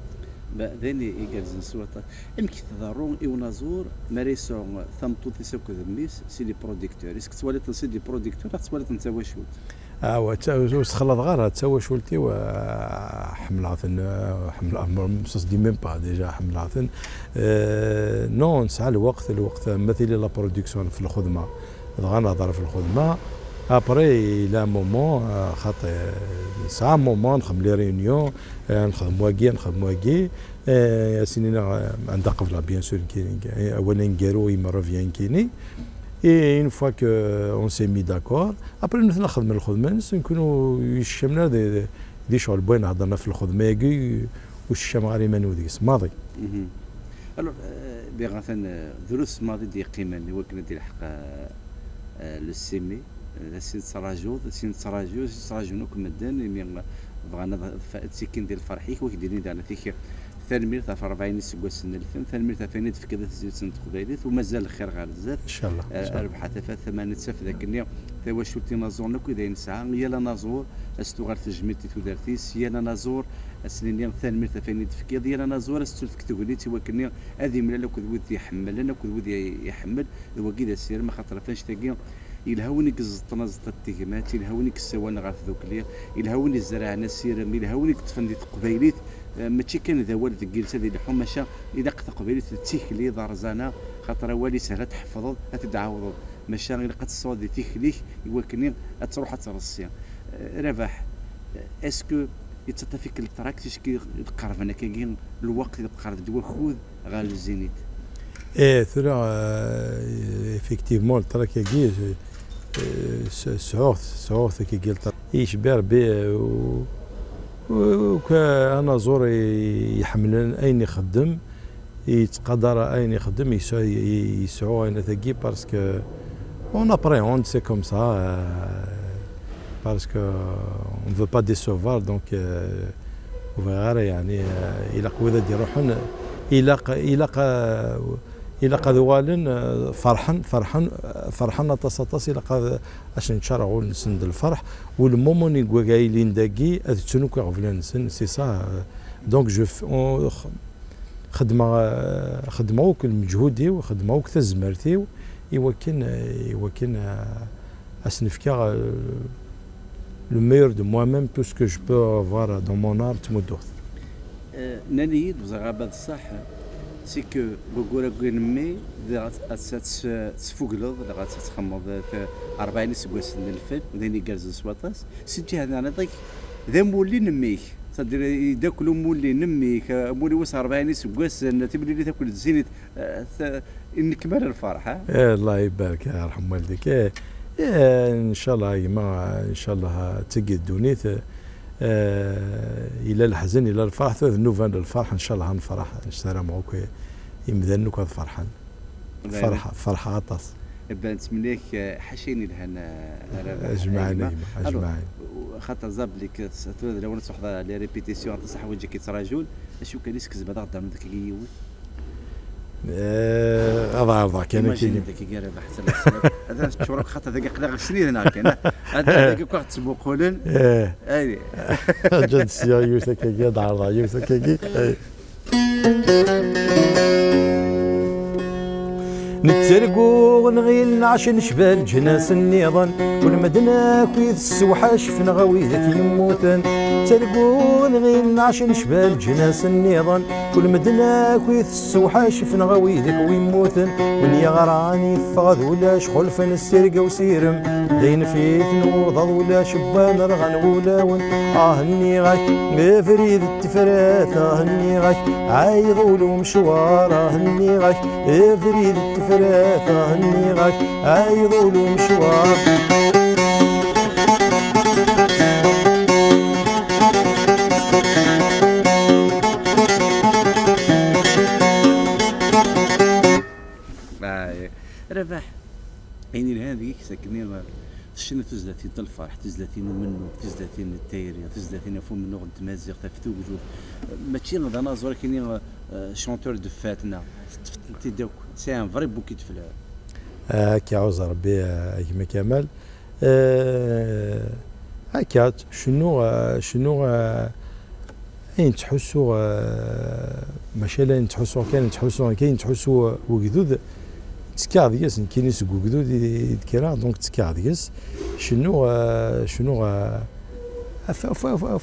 Ba, d ayen i, igerrzen s waṭas. Amek i tḍerru i unaẓur mi ara yesɛu tameṭṭut-is akked mmi-s, c'est les producteurs? Est-ce que tettwaliḍ-ten c'est des producteurs, neɣ tettwaliḍ-ten d tawacult? Ah, wa, ta-, ur s-xlaḍeɣ ara, d tawacult-iw, ah, ḥemmleɣ-ten, ah, ḥemmleɣ, m-, ça se dit même pas, déjà, ḥemmleɣ-ten. Euh, non, nesɛa lweqt, lweqt, ma tili la production f lxedma, dɣa nehḍer f lxedma. Après, il y a un moment, ah, xaṭi, nesɛa un moment, nxeddem les réunions, ah, nxeddem wagi, nxeddem wagi. Eh, ass-nni, eh, anda qebleɣ, bien sûr, nekkini, eh, awal aneggaru i me revient nekkini. Et une fois que, euh, on s'est mis d'accord, après, nutni xedmen lxedma-nsen, nekkini ur yeccamen ara di, di, di ccɣel n wayen heddren ɣef lxedma-agi, ur ccameɣ ara iman-iw deg-s, maḍi. Mhm. Alors, euh, diɣ atan, euh, drus maḍi d-yeqqimen i wakken ad d-ilḥeq, euh, euh, le simi. D ass i nettraǧu, d ass i nettraǧu, d ass i ttraǧun akk medden, imi bɣan ad, ad ttekkin di lferḥ-ik, wa k-d-yinin daɣen, atik, tanemmirt ɣef rebɛin iseggasen n lfen, tanemmirt ɣef wayen i d-tefkiḍ i tezlit n teqbaylit, u mazal lxir ɣer zdat. Inchallah, eh, inchallah. Rrbeḥ a tafat, ma nettaf d akkenni tawacult inaẓuren akk i d ayen nesɛa, yal anaẓur ad s-tuɣal tejmilt i tudert-is, yal anaẓur ad s-nini tanemmirt ɣef wayen i d-tefkiḍ, yal anaẓur ad s-tefk tegnit i wakken ad imlal akked wid iḥemmlen, akked wid i-, iḥemmel, d wagi d asirem, axaṭer ɣef annect-agi, yelha win i iẓeṭṭen aẓeṭṭa n tegmat, yelha win i yessawalen ɣer tdukli, yelha win izerɛen asirem, yelha win i yeṭṭfen di teqbaylit, eh, mačči kan d awal deg yiles ad ileḥḥu, maca ilaq taqbaylit d tikli, d rrẓana, xaṭer awal yeshel ad t-tḥefḍeḍ, ad t-id-tɛawdeḍ, maca ilaq ad tessiwḍeḍ di tikli-k i wakken ad truḥ ad treṣṣi. Eh, Rabaḥ, eh, est-ce que yettaṭṭaf-ik le trac ticki i d-qerben akkagi lweqt, i d-qerben-d wakud ɣer le Zénith? Eh, tura, eh, effectivement, le trac-agi, eh, s-, sɛuɣ-t, sɛuɣ-t akkagi le trac. Icebbi Rebbi, eh, u-, Uka anaẓur i- iḥemmlen ayen ixeddem, yettqadar ayen ixeddem, yesɛu yesɛu ayen atagi, parce que on appréhende, c'est comme ça, euh, parce que on ne veut pas décevoir, donc euh, ur bɣiɣ ara, yeɛni, euh, ilaq wid ad d-iruḥen, ilaq ilaq euh, ilaq ad uɣalen, euh, ferḥen ferḥen ferḥen aṭas aṭas, ilaq ad asen-ččareɣ ul-nsen d lferḥ, u le moment i waga ilin dagi ad ttun akk iɣeblan-nsen, c'est ça. Donc je f- on- xedmeɣ, xedmeɣ akk lmeǧhud-iw, xedmeɣ akk tazmert-iw i wakken, i wakken ad sen-fkeɣ le meilleur de moi-même, tout ce que je peux avoir dans mon art, d tmuddurt. Nnan-iyi-d, ur ẓriɣ ma d ṣṣeḥ, c'est que deg ugurag-nni, dɣa ad tesfugleḍ, dɣa ad txemmeḍ rebɛin iseggasen n lfen, d ayen igerrzen s waṭas. Si lǧiha-nniḍen, d amulli n mmi-k, c'est-à-dire yeddakel umulli n mmi-k, amulli wis rebɛin iseggasen, timlilit akk d zzin, nekmal lferḥ. Allah ibarek, yerḥem waldik. Ncallah a gma, ncallah ad tagi ddunit. Yella leḥzen, yella lferḥ, tura d nnuba n lferḥ, ncallah ad nefreḥ, ssarameɣ akk imdanen akk ad ferḥen. Ferḥeɣ, ferḥeɣ aṭas. Iban ttmenni-ak ḥaca ayen ilhan a Rabaḥ. Ajmaɛin a gma, ajmaɛin. Xaṭer zablik tura d lawan ad truḥeḍ les répétitions, aṭas n ḥwayeǧ i k-yettrajun. Acu kan i s-kezmeḍ ad aɣ-d-ternuḍ akkagi yiwet? Ad ɛerḍeɣ kan akkagi. Imagine dagi a Rabaḥ, ad teččureḍ, xaṭer dagi aql-aɣ sniden kan. Ad dagi akk aɣ-ttmuqulen. Aydi. Ǧǧan-d sya yiwet akkagi, ad ɛerḍeɣ yiwet akkagi. Nettargu nɣil nɛac necba leǧnas nniḍen, kul medden akk i tessewḥacef neɣ wid akk yemmuten. Nettargu nɣil nɛac necba leǧnas nniḍen, kul medden akk i tessewḥacef neɣ wid akk yemmuten. Win yeɣran yeffeɣ d ulac, xulfen tirga usirem, d ayen fi tnuḍeḍ ulac wwan rɣan wulawen. Ah nniɣ-ak, abrid d tefrat, ah nniɣ-ak, ɛayḍ ul umecwar, ah nniɣ-ak, abrid d tefrat, ah nniɣ-ak, ɛayḍ ul umecwar. Rabaḥ, ayen yelhan deg-k sakkenni tecna tizlatin n lferḥ, tizlatin n umennuɣ, tizlatin n tayri, tizlatin ɣef umennuɣ n tmaziɣt, ɣef tugdut. Mačči d anaẓur akkenni, chanteur de fête, neɣ teṭṭfeḍ-tent-id akk, c'est un vrai bouquet de fleurs. Akka, ɛuzz Rebbi a gma Kamal. Akka, cennuɣ, cennuɣ ayen ttḥussuɣ, maca la ayen ttḥussuɣ kan, ayen ttḥussuɣ kan, ayen ttḥussu wegdud, ttekkaɣ deg-s nekkini seg wegdud i d-kkreɣ, donc ttekkaɣ deg-s, cennuɣ, cennuɣ ɣef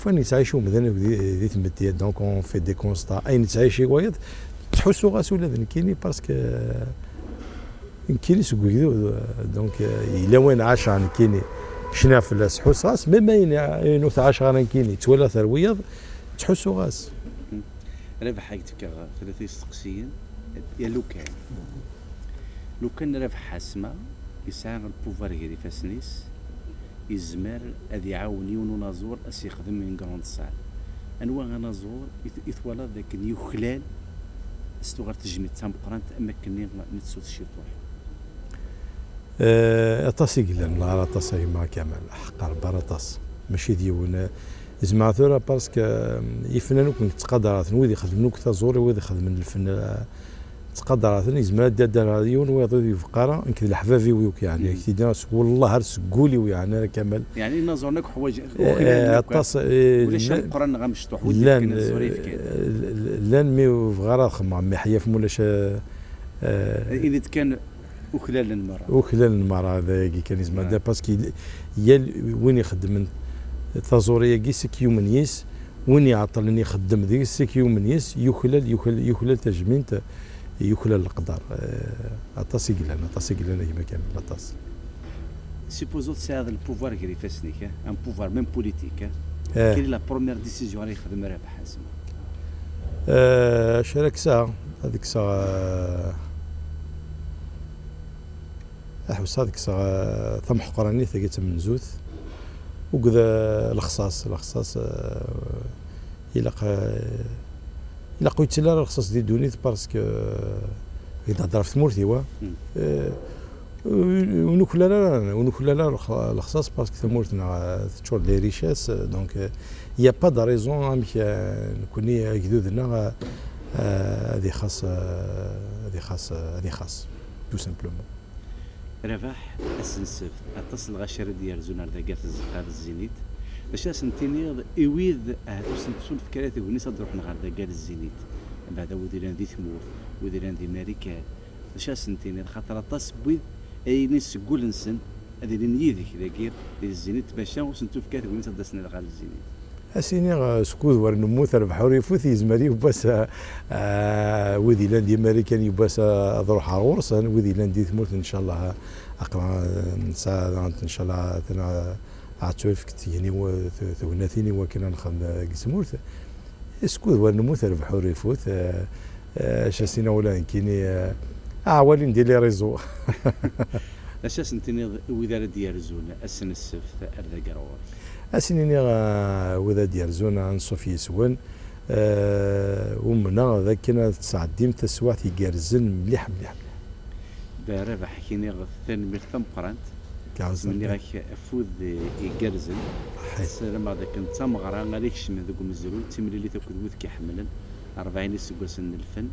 wayen yettɛici umdan di tmetti, donc on fait des constats, ayen yettɛici wayeḍ ttḥussuɣ-as ula d nekkini, parce que Nekkini seg wegdud, donc yella wayen ɛaceɣ nekkini, cniɣ fell-as, ḥusseɣ-as, même ayen ur t-ɛaceɣ ara nekkini, ttwaliɣ terwi-yaḍ, ttḥussuɣ-as. Rabaḥ, ad k-d-fkeɣ tlata isteqsiyen, ya lukan. Lukan Rabaḥ Ḥasma yesɛa lpuvar gar ifassen-is, yezmer ad iɛawen yiwen unaẓur ad s-yexdem une grande salle. Anwa anaẓur i twalaḍ dakken yuklal s tuɣal tejmilt d tameqqrant am wakken-nni n tsut ciṭuḥ? Aṭas i yellan, lɣar aṭas a gma Kamal, ḥeqq Rebbi aṭas. Mačči d yiwen, zeɛma tura parce que ifennanen akk nettqadar-aten, wid ixedmen akk taẓuri, wid ixedmen lfen, ttqadar-aten, yezmer ad d-adder yiwen wiyaḍ ur yebɣi ara, nekk d leḥbab-iw yakk, yeɛni, ak-t-id-nniɣ s wellah ar seg wul-iw, yeɛni, ara Kamal. Yeɛni inaẓuren akk ḥwaǧen, uklalen akk, aṭas, ulac ameqqran neɣ amecṭuḥ, wid yefkan ẓẓur yefkan. Llan, mi ur bɣiɣ ara ad xedmeɣ miḥyaf, ma ulac. Ini-d kan uklalen merra. Uklalen merra, d ayagi kan yezmer ad, parce que yal win ixeddmen taẓuri-agi, seg yumen yis, win iɛeṭṭlen ixeddem deg-s, seg yumen yis, yuklal, yuklal, yuklal tajmilt, yuklal leqder. Aṭas i yellan, aṭas i yellan a gma Kamal, aṭas. Supposons tesɛiḍ le pouvoir gar ifassen-ik, un pouvoir même politique. Quelle est la première décision ara yexdem Rabaḥ Ḥasma? Acu ara kkseɣ? Ad kkseɣ, aḥewseɣ ad kkseɣ tameḥqranit-agi d tamenzut. Uged, eh, lexṣaṣ, lexṣaṣ, eh, ilaq, eh, ilaq ur yettili ara lexṣaṣ di ddunit, parce que, eh, i d-hedder ɣef tmurt-iw, ah. Eh, ur nuklal ara, ur nuklal ara lex-, lexṣaṣ, parce que tamurt-nneɣ, eh, teččur d les richesses, eh, donc, eh, il y a pas de raison amek, eh, nekni agdud-nneɣ, eh, eh, ad ixaṣ, eh, ad ixaṣ, eh, ad ixaṣ, tout simplement. Rabaḥ, ass n ssebt, aṭas n lɣaci ara d-yerzun ar dagi ar tzeqqa ar Zénith. D acu ara sen-tiniḍ i wid ahat ur sen-tettunefk ara tegnit ad d-ruḥen ɣer dagi ar Zénith? Mbeɛd, a wid yellan di tmurt, wid yellan di Marikan, d acu ara sen-tiniḍ? Xaṭer aṭas n wid ay yellan seg wul-nsen ad ilin yid-k dagi di Zénith, bac ur sen-ttunefk ara tegnit ad d-asen ɣer Zénith. Ad s-iniɣ, eh, skud wer nemmut rrbeḥ ur ifut, yezmer yiwwas, eh, eh, wid yellan di Marikan yiwwas, eh, ad ruḥeɣ ɣur-sen, wid yellan di tmurt, ncallah, eh, aql-aɣ, eh, nesɛa daɣen, ncallah, atan, eh, ad ɣ-tt-tefk tegni-, t-, tegnatin i wakken ad nexdem, eh, deg tmurt. Skud wer nemmut rrbeḥ ur ifut, eh, eh, acu ara s-iniɣ ula d nekkini, eh, ah, walin di les réseaux. Acu ara sen-tiniḍ i wid ara d-yerzun ass n ssebt ar dagi ar ɣur-k? Ad sen-iniɣ, eh, wid ara d-yerzun, anṣuf yes-wen, eh, umneɣ d akken ad tesɛeddim taswiɛt igerrzen mliḥ, mliḥ, mliḥ. Rabaḥ, ad k-iniɣ tanemmirt tameqqrant. Ttmenniɣ-ak afud igerrzen. Ssarameɣ d akken d tameɣra ara ikecmen deg umezruy, d timlilit akked wid k-iḥemmlen, rebɛin iseggasen n lfen,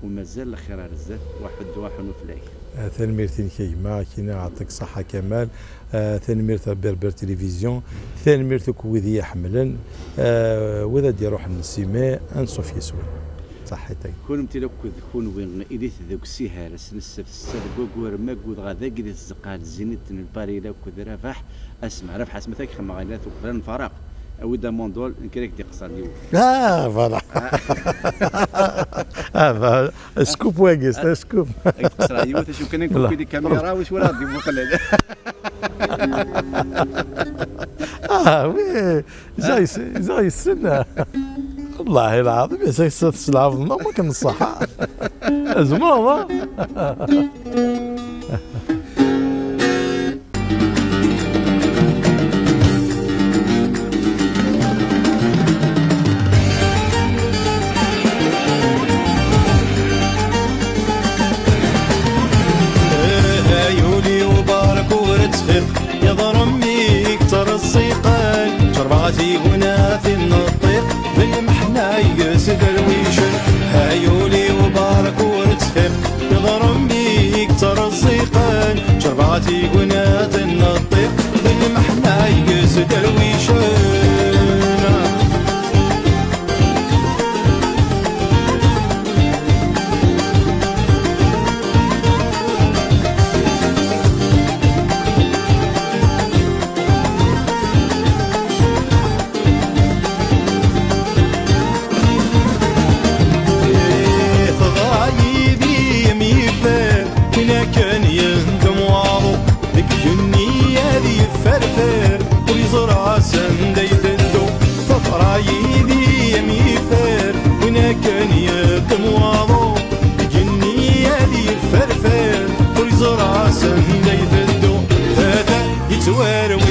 u mazal lxir ar zdat, wa ḥuddu aḥunu fell-ak. Ah, tanemmirt-inek a gma, ad k-iniɣ yeɛṭik ṣṣeḥḥa Kamal. Ah, tanemmirt a Berbère Télévision, tanemmirt akk wid i yi-iḥemmlen, ah, wid ad d-iruḥen n Simé, anṣuf yes-wen. Ṣaḥit-ak. Kunemti akked kunwi, ilit deg usiher, ass n ssebt, ssetta deg waggur, ma ggudeɣ dagi di tzeqqa n Zénith n Lpari akked Rabaḥ, asma Rabaḥ, asma tak xemmeɣ ila tuqbel nfaraq. Awi-d amondol, nekk ara k-d-iqeṣṣer yiwet. Ah, voilà. Ah, bah, scoop wagi, c'est un scoop. Ad k-d-qeṣṣreɣ yiwet, acu kan, ad nkupi di kamira, wacu ara ɣ-d-imuqlen. Ah, oui. Ziɣ yes-, ziɣ yessen. Wallahi lɛaḍim, ziɣ yessen tesleɣ ma akken ṣṣeḥ. Azmuḍ, ha? Ay ul-iw barek ur ttxiq, iḍrem-ik ttreṣṣiqen, ččerba tignatin n ṭṭiq, d lmeḥna yes derwicen. Ay ul-iw barek ur ttxiq, iḍrem-ik ttreṣṣiqen, ččerba tignatin n ṭṭiq, d lmeḥna yes derwicen. Teḍra yid-i am yiffer, win akken yendem waḍu, deg igenni ad yefferfer, ur yeẓra s anda iteddu. Teḍra yid-i am yiffer, win akken yendem waḍu, deg igenni ad yefferfer, ur yeẓra s anda iteddu. Atan yettwarwi